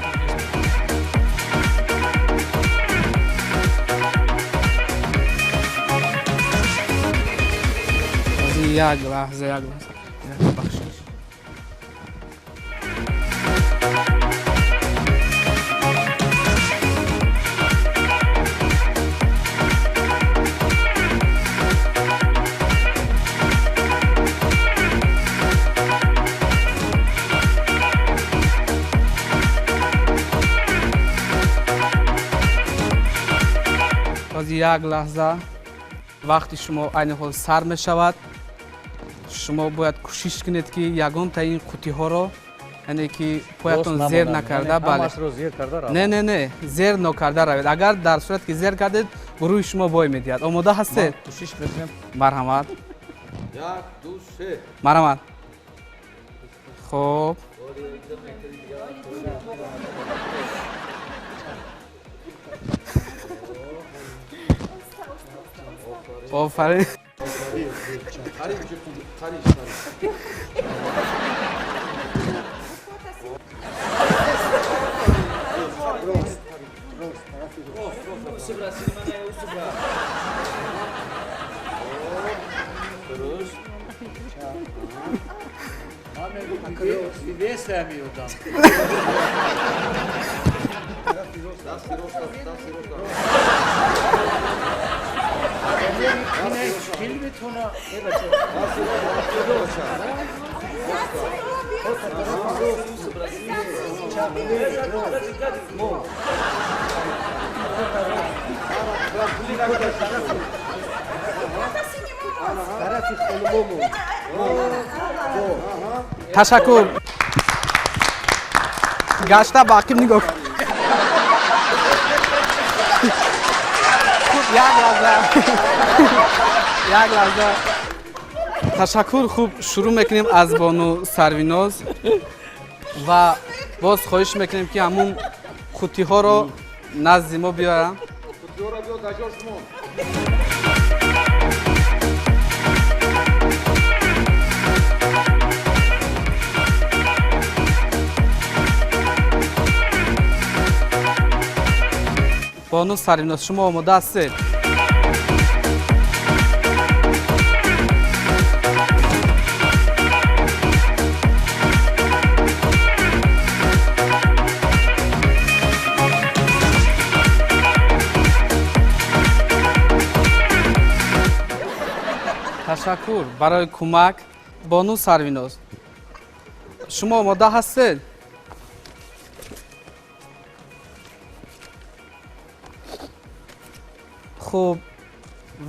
Як лаҳза, як лаҳза, бахшиш. Як лаҳза, вақти шумо айни ҳол сар мешавад. Шумо бояд кӯшиш кунед, ки ягонта ин қутиҳоро, яъне ки поятон зер накарда. Бале, не, не, не, зер нокарда равед. Агар дар сурат ки зер кардед, гурӯҳи шумо бой медиҳад. Омода ҳастед?
Кӯшиш мекунем.
Марҳамат.
Як, ду, се.
Марҳамат. Хуб, офарин. Ташаккур. Гашта ба ақиб нигоҳ. Як лаҳза, як лаҳза. Ташаккур. Хуб, шурӯъ мекунем аз бону Сарвиноз ва боз хоҳиш мекунем, ки ҳамун қутиҳоро назди мо биёрам. Бону Сарвиноз, шумо омода ҳастед? Ташаккур барои кӯмак. Бону Сарвиноз, шумо омода ҳастед? Хуб,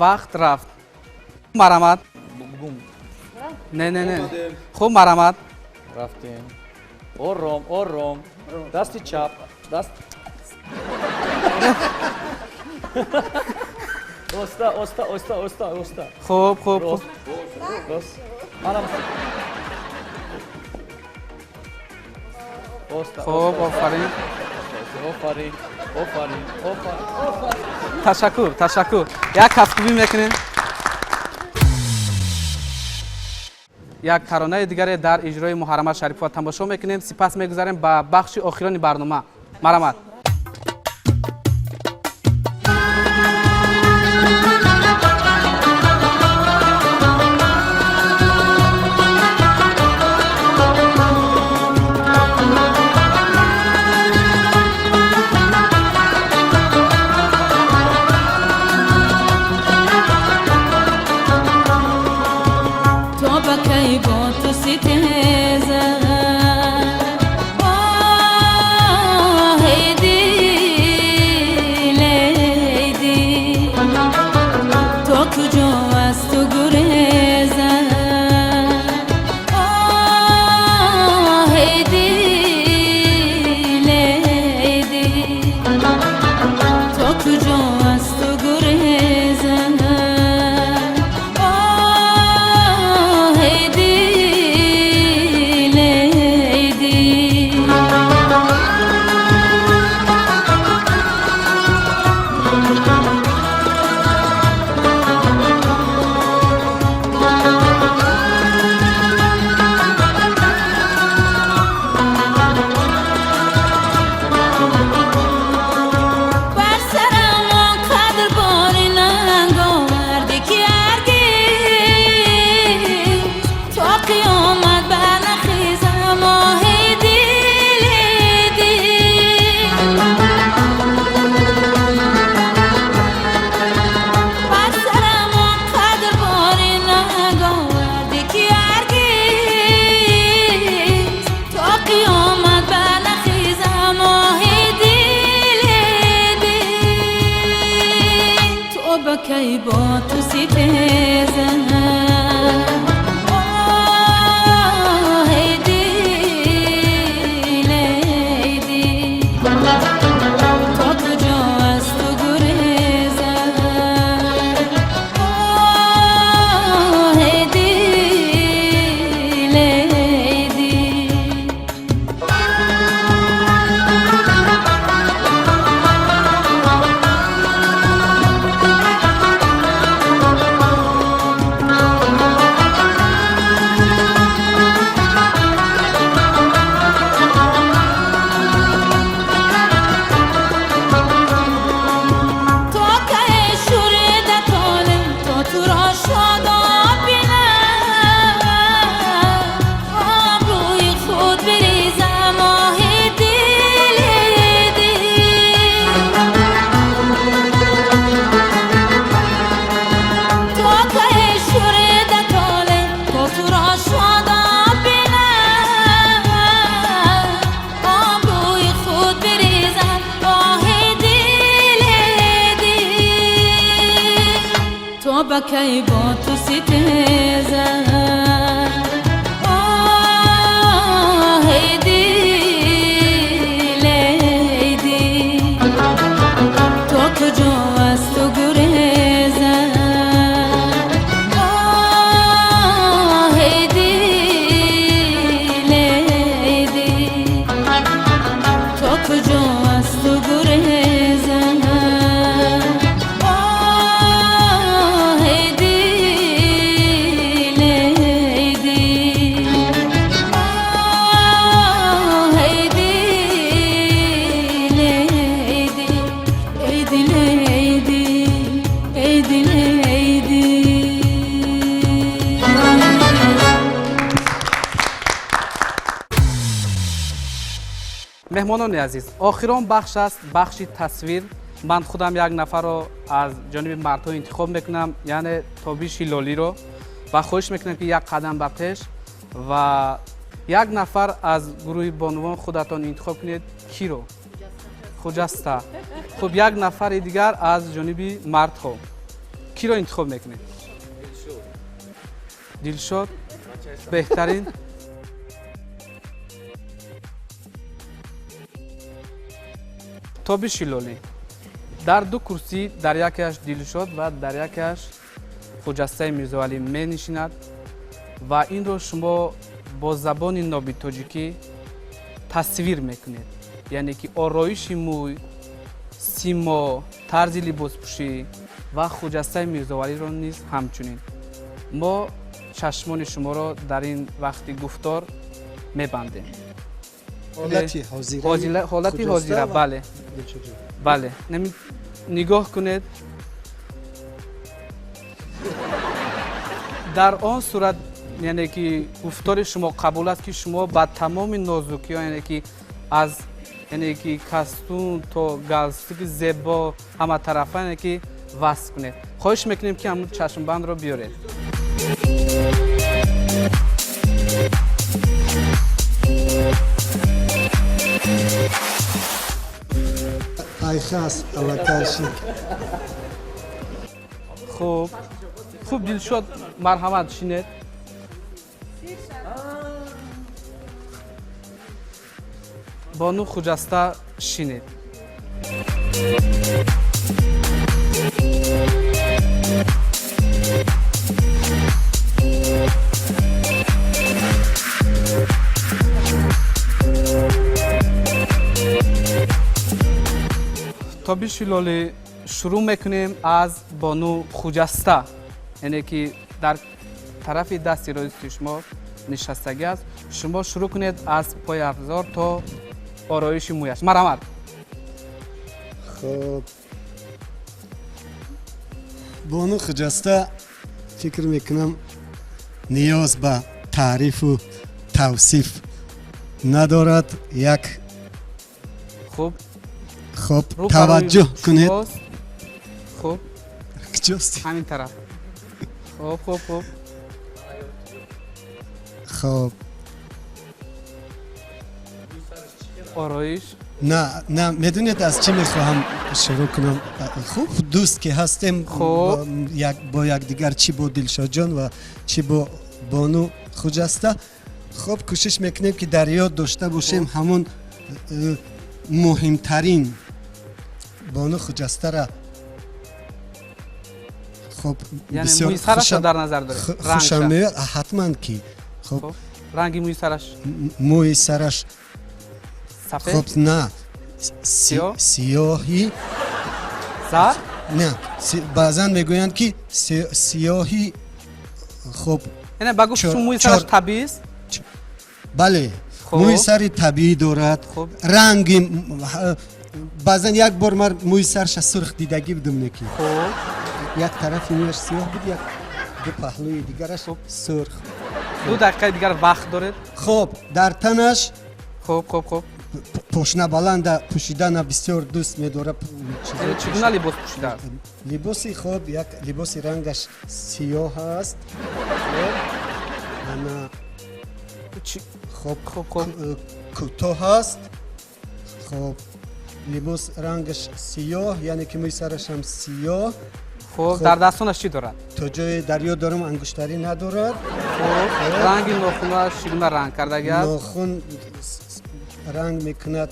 вақт рафт. Марҳамат. Не, не, не. Хуб, марҳамат.
Рафтем. Ором, ором, дасти чап, даст оста, оста, оста, оста, оста.
Хуб, хуб, хуб. Хуб, офарин.
Офарин, офарин, офарин.
Ташаккур, ташаккур. Як кафкӯбӣ мекунем. Як таронаи дигаре дар иҷрои Муҳаррама Шарипова тамошо мекунем, сипас мегузарем ба бахши охирони барнома. Марҳамат.
آه دل. کی با تو ستیزم آه ای دل ای دل تا کجا از تو گریزم آه ای دل ای دل. تا که شوریده طالع تا تو را شاداب بینم آبروی خود بریزم آه دل دل. تا که شوریده طالع تا تو را شاداب بینم آبروی خود بریزم آه دل دل. تا به کی با تو ستیزم آه ای دل ای دل تا کجا از تو گریزم آه ای دل ای دل تا کجا از تو گریزم آه ای دل ای دل آه ای دل ای دل ای دل ای دل ای دل ای دل.
Меҳмонони азиз, охирон бахш аст, бахши тасвир. Ман худам як нафарро аз ҷониби мардҳо интихоб мекунам, яъне Тобиши Ҳилолиро, ва хоҳиш мекунам, ки як қадам ба пеш ва як нафар аз гурӯҳи бонувон худатон интихоб кунед. Киро? Хуҷаста. Хуб, як нафари дигар аз ҷониби мардҳо киро интихоб мекунед? Дилшод беҳтарин. Тобиши Ҳилолӣ дар ду курсӣ, дар якеаш Дилшод ва дар якеаш Хуҷастаи Мирзоалӣ менишинад ва инро шумо бо забони ноби тоҷикӣ тасвир мекунед, яъне ки ороиши мӯй, симо, тарзи либоспӯшӣ ва Хуҷастаи Мирзоалиро низ ҳамчунин. Мо чашмони шуморо дар ин вақти гуфтор мебандем.
Ҳолати ҳозира.
Ҳолати
Хуҷаста
ҳозира,
ва
бале.
Дилшод.
Бале. Нигоҳ кунед. Дар он сурат, яъне ки гуфтори шумо қабул аст, ки шумо ба тамоми нозукиҳо, яъне ки аз яъне ки кастун то галстуки зебо ҳаматарафа, яъне ки васф кунед. Хоҳиш мекунем, ки ҳамун чашмбандро биёред.
Пайхас аллакай шуд.
Хуб, хуб, Дилшод, марҳамат, шинед. Бону Хуҷаста, шинед. Тобиши Ҳилолӣ, шурӯъ мекунем аз бону Хуҷаста, яъне ки дар тарафи дасти рости шумо нишастагӣ аст. Шумо шурӯъ кунед аз пойафзор то ороиши мӯяш. Марҳамат.
Хуб, бону Хуҷаста, фикр мекунам, ниёз ба таърифу тавсиф надорад. Як
Хуб.
Хуб,
Рӯ барои
таваҷҷӯҳ кунед.
шумост. Хуб.
Куҷост?
Ҳамин тараф. Хуб, хуб, хуб.
Хуб.
Ороиш.
На, на, медонед, аз чӣ мехоҳам шурӯъ кунам? Хуб, дӯст ки ҳастем бо якдигар, чӣ бо Дилшодҷон ва чӣ бо бону Хуҷаста, хуб, кӯшиш мекунем, ки дар ёд дошта бошем ҳамон муҳимтарин бону Хуҷастара. Хуб,
бисёр дар назар доред?
Хушам меояд, ҳатман ки. Хуб,
ранги мӯи сараш?
Мӯи сараш
сафед?
Хуб, на, сиёҳи
зар.
На, баъзан мегӯянд, ки сиёҳи, хуб.
Яъне ба гуфти шумо, мӯи сараш табиист?
Бале, мӯи сари табиӣ дорад. Ранги баъзан як бор ман мӯи сарша сурх дидагӣ будум, не ки як тарафи мӯяш сиёҳ буд, як ду паҳлӯи дигараш сурх.
2 дақиқаи дигар вақт доред.
Хуб, дар танаш
хуб хуб хуб
пошна баланда пӯшидана бисёр дӯст медорад.
Чӣ гуна либос пӯшидааст?
Либоси, хуб, як либоси рангаш сиёҳ аст. Ана, хуб, кӯтоҳ аст. Хуб, либос рангаш сиёҳ, яъне ки мӯи сарашам сиёҳ.
Хуб, дар дастонаш чӣ дорад?
То ҷое дар ёд дорам, ангуштарӣ надорад.
Хуб, ранги нохунаш чӣ гуна ранг кардагӣ аст?
Нохун ранг мекунад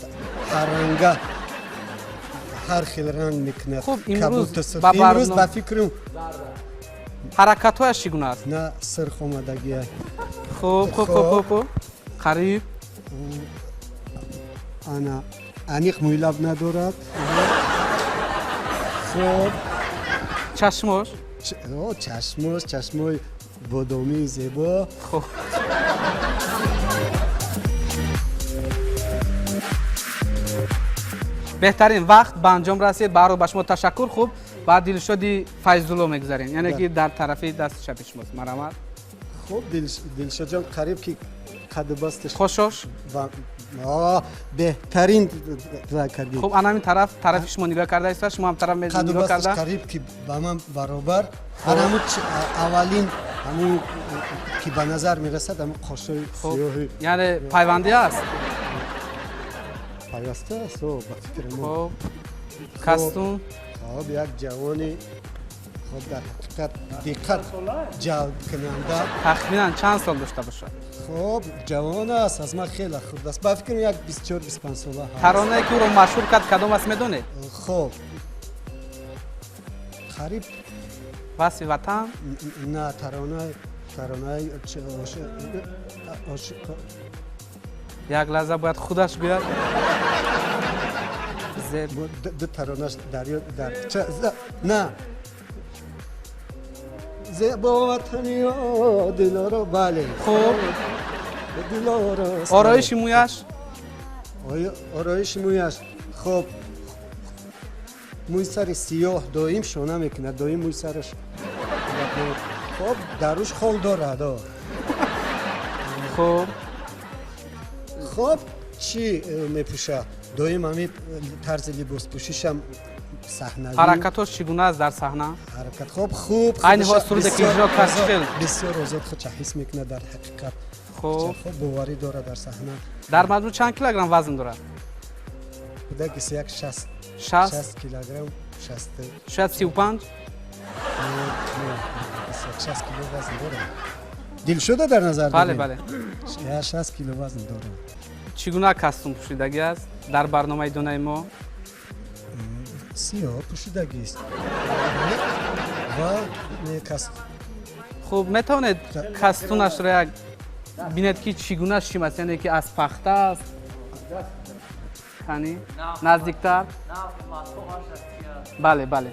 ҳарранга, ҳар хел ранг мекунад.
Хуб, имрӯз
имрӯз ба фикрам
ҳаракатҳояш чӣ гуна аст?
На, сирх омадагия.
Хуб, хуб, хуб, хуб, хуб, қариб.
Ана, аниқ мӯйлаб надорад. Хуб.
Чашмош?
Чашмош, чашмои бодомии зебо.
Хуб, беҳтарин, вақт ба анҷом расид. Баҳрол, ба шумо ташаккур. Хуб, ба Дилшоди Файзулло мегузарем, яъне ки дар тарафи дасти чапи шумост. Марҳамат.
Хуб, Дилшодҷон қариб ки қаду басташ
хошош
беҳтарин кардӣ.
Хуб, ана ҳамин тараф, тарафи шумо нигоҳ карда истода, шумо ҳам тараф нигоҳ карда.
Қариб ки ба ман баробар. Ҳамун аввалин, ҳамун ки ба назар мерасад, ҳамун қошои сиёҳи.
Яъне пайвандӣ аст?
Пайваста аст, ба фикри мо.
Хуб, костюм.
Хуб, як ҷавони, хуб, дар ҳақиқат диққат ҷалбкунанда.
Тахминан чанд сол дошта бошад?
Хуб, ҷавон аст, аз ман хеле хурд аст, ба фикрам як 24-25 сола ҳаст.
Таронае ки ӯро машҳур кард кадом аст, медонед?
Хуб, қариб
васфи ватан?
На, таронаи
як лаҳза, бояд худаш гӯяд.
Ду таронаш дар ёд дар на, зебо ватаниё дилоро, бале.
Хуб, ороиши мӯяш?
Ороиши мӯяш, хуб, мӯи сари сиёҳ доим шона мекунад, доим мӯи сараш. Хуб, дар рӯш хол дорад.
Хуб.
Хуб, чӣ мепӯшад доим? Ҳамин тарзи либоспӯшишам саҳнавӣ.
Ҳаракатҳош чӣ гуна аст дар саҳна?
Ҳаракат, хуб, хуб.
Айни ҳол суруде ки иҷро кард чӣ хел?
Бисёр озод худша ҳис мекунад дар ҳақиқат.
Хуб,
боварӣ дорад дар саҳна.
Дар маҷмӯъ чанд килограмм вазн дорад?
Кӯдаки як 60.
60?
60 килограмм, 60.
Шояд 35?
60 кило вазн дорад. Дилшода дар назар?
Бале, бале.
60 кило вазн дорад.
Чӣ гуна костюм пӯшидагӣ аст дар барномаи дунаи мо?
Сиёҳ пӯшидагист ва кас
Хуб, метавонед костюмашро як бинед, ки чӣ гуна шим аст, яъне ки аз пахта аст? Кани, наздиктар. Бале, бале.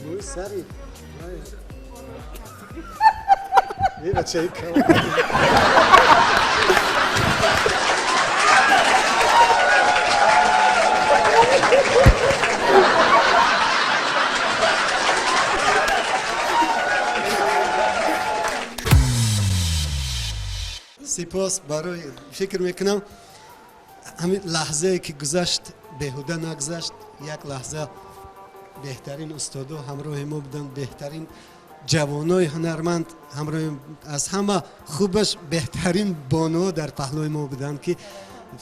Мӯи сари бачаи. Сипос барои, фикр мекунам, ҳамин лаҳзае ки гузашт, беҳуда нагузашт. Як лаҳза беҳтарин устодо ҳамроҳи мо буданд, беҳтарин Ҷавонои ҳунарманд ҳамроҳи аз ҳама хубаш беҳтарин бонуҳо дар паҳлӯи мо буданд, ки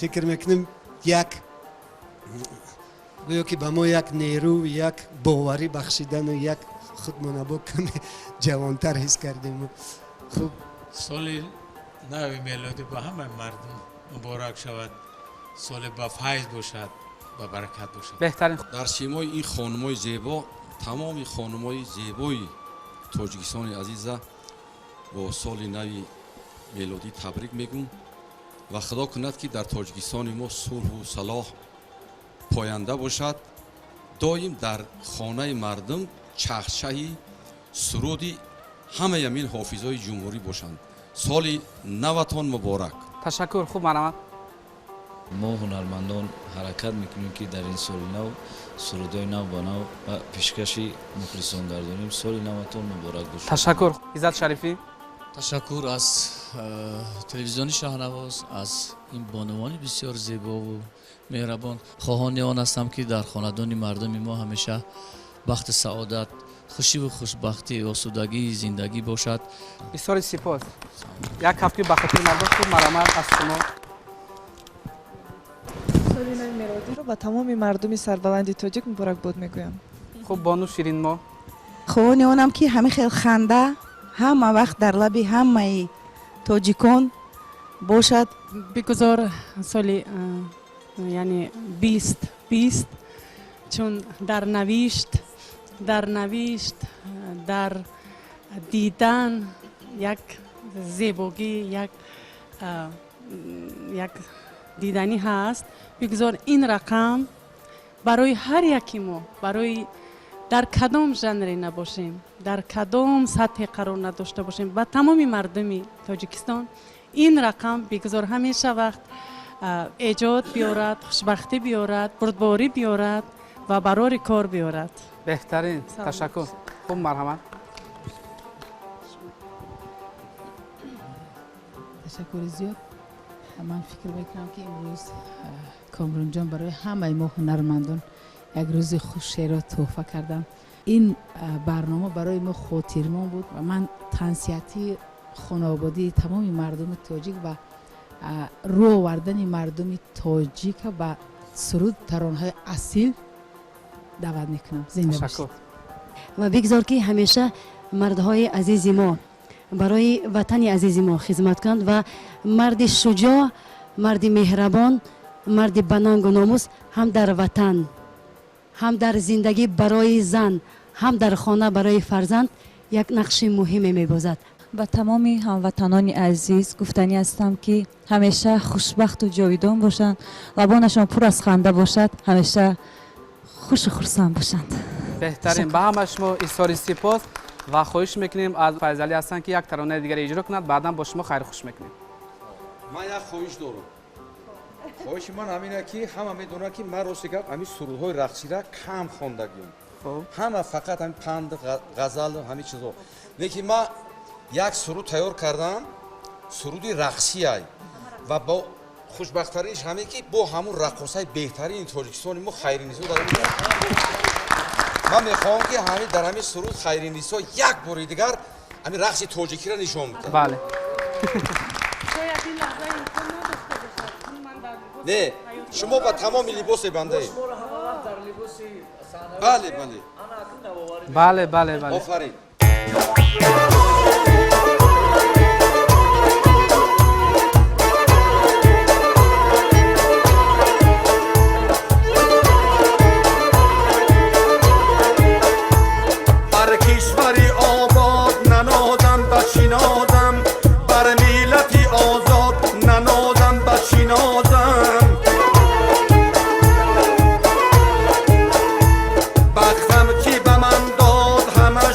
фикр мекунем, як гӯё ки ба мо як нерӯ, як боварӣ бахшидану як худмонабо каме ҷавонтар ҳис кардем. Хуб.
Соли нави мелодӣ ба ҳамаи мардум муборак шавад, соли ба файз бошад, ба баракат бошад.
Беҳтарин.
Дар симои ин хонумои зебо тамоми хонумои зебои Тоҷикистони азиза бо соли нави мелодӣ табрик мегӯм ва Худо кунад, ки дар Тоҷикистони мо сулҳу салоҳ поянда бошад, доим дар хонаи мардум чахчахи суруди ҳамаи ҳамин ҳофизои ҷумҳурӣ бошанд. Соли наватон муборак.
Ташаккур. Хуб, марҳамат.
Мо ҳунармандон ҳаракат мекунем, ки дар ин соли нав сурудҳои нав ба нав ба пешкаши мухлисон гардонем. Соли наватон муборак бошад.
Ташаккур. Иззат Шарифӣ.
Ташаккур аз телевизиони Шаҳнавоз, аз ин бонувони бисёр зебову меҳрабон. Хоҳони он ҳастам, ки дар хонадони мардуми мо ҳамеша бахти саодат, хушиву хушбахтӣ, осудагии зиндагӣ бошад.
Бисёри сипос. Як ҳафти ба хотири мардум. Хуб, марҳамат, аз шумо.
Соли нави мелодиро ба тамоми мардуми сарбаланди тоҷик муборакбод мегӯям.
Хуб, бону Ширинмо.
Хоҳони онам, ки ҳамин хел ханда ҳама вақт дар лаби ҳамаи тоҷикон бошад.
Бигузор соли, яъне 2020, чун дар навишт, дар дидан як зебогӣ, як диданӣ ҳаст, бигузор ин рақам барои ҳар яки мо, барои дар кадом жанре набошем, дар кадом сатҳе қарор надошта бошем, ба тамоми мардуми Тоҷикистон ин рақам бигузор ҳамеша вақт эҷод биёрад, хушбахтӣ биёрад, бурдборӣ биёрад ва барори кор биёрад.
Беҳтарин, ташаккур. Хуб, марҳамат.
Ташаккури зиёд. Ман фикр мекунам, ки имрӯз Комронҷон барои ҳамаи мо ҳунармандон як рӯзи хушеро тӯҳфа кардам. Ин барнома барои мо хотирмон буд ва ман тансиҳатии хонаводии тамоми мардуми тоҷик ва рӯ овардани мардуми тоҷика ба суруд, таронаҳои асил даъват мекунам. Зинда бошед.
Ва бигзор, ки ҳамеша мардҳои азизи мо барои ватани азизи мо хизмат кунанд ва марди шуҷоъ, марди меҳрабон, марди банангу номус ҳам дар ватан, ҳам дар зиндагӣ барои зан, ҳам дар хона барои фарзанд як нақши муҳиме мебозад.
Ба тамоми ҳамватанони азиз гуфтанӣ ҳастам, ки ҳамеша хушбахту ҷовидон бошанд, лабонашон пур аз ханда бошад, ҳамеша хушу хурсанд бошанд.
Беҳтарин. Ба ҳама шумо изҳори сипос ва хоҳиш мекунем аз Файзалӣ Ҳасан, ки як таронаи дигаре иҷро кунад, баъдан бо шумо хайру хуш мекунем.
Ман як хоҳиш дорам. Хоҳиши ман ҳамина, ки ҳама медонад, ки ман, рости гап, ҳамин сурудҳои рақсира кам хондагиам, ҳама фақат ҳамин панд, ғазал, ҳамин чизҳо. Лекин ман як суруд тайёр кардам, суруди рақсиай, ва бо хушбахттаринш ҳамин, ки бо ҳамун раққосаи беҳтарини Тоҷикистони мо Хайринисо дар. Ман мехоҳам, ки ҳамин дар ҳамин суруд Хайринисо як бори дигар ҳамин рақси тоҷикиро нишон бидад.
Бале.
Шояд ин лаҳза имкон надошта бошад, чун ман дар либоси
Не, шумо ба тамоми либосе бандаед. Бале.
Бале.
Офарин.
Бар кишвари обод нанозам, ба чӣ нозам? Бар миллати озод нанозам, ба чӣ нозам? Бахтам, ки ба ман дод ҳама.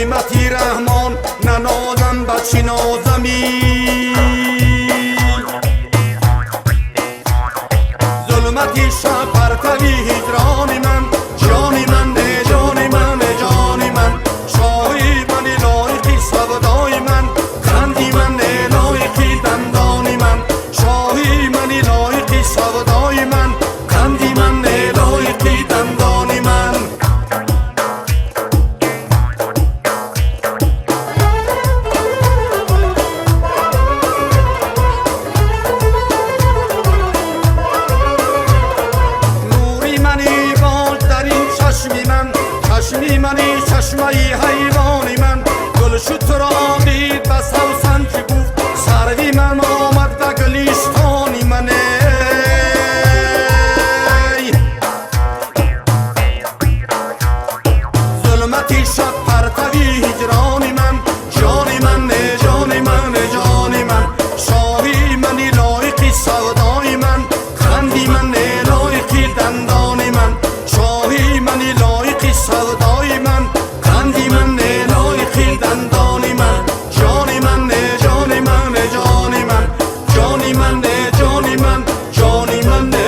Неъмати Раҳмон нанозам, ба чӣ нозамӣ? Зулмати шаб, партави ҳиҷрони ман, ҷони ман, э ҷони ман, э ҷони ман, шоҳи мани, лоиқи савдои ман, қанди ман, э лоиқи дандони ман, шоҳи мани, лоиқи савдои ман, қанди ман, э лоиқи дандони ман. Нури мани боз дар ин чашми ман, чашми мани, чашмаи ҳайвони ман, гул шуд туро дид, ба савсан чӣ гуфт, сарви ман омад ба гулистони ман, эй. Зулмати шаб, партави ҳиҷрони ман, ҷони ман, э ҷони ман, э ҷони ман, шоҳи мани, лоиқи савдои ман, қанди ман, э лоиқи дандони ман, шоҳи мани, лоиқи савдои ман, қанди ман, э лоиқи дандони ман, ҷони ман, э ҷони ман, э ҷони ман, ҷони ман, э ҷони ман, ҷони ман, э.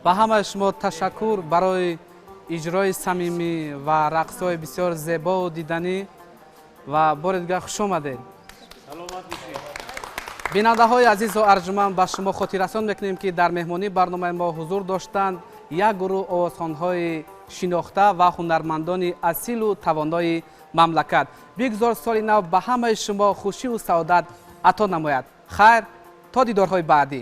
Ба ҳамаи шумо ташаккур барои иҷрои самимӣ ва рақсҳои бисёр зебову диданӣ ва бори дигар хуш омадед. Бинандаҳои азизу арҷуманд, ба шумо хотиррасон мекунем, ки дар меҳмонии барномаи мо ҳузур доштанд як гурӯҳ овозхонҳои шинохта ва ҳунармандони асилу тавонои мамлакат. Бигзор соли нав ба ҳамаи шумо хушиву саодат ато намояд. Хайр, то дидорҳои баъдӣ.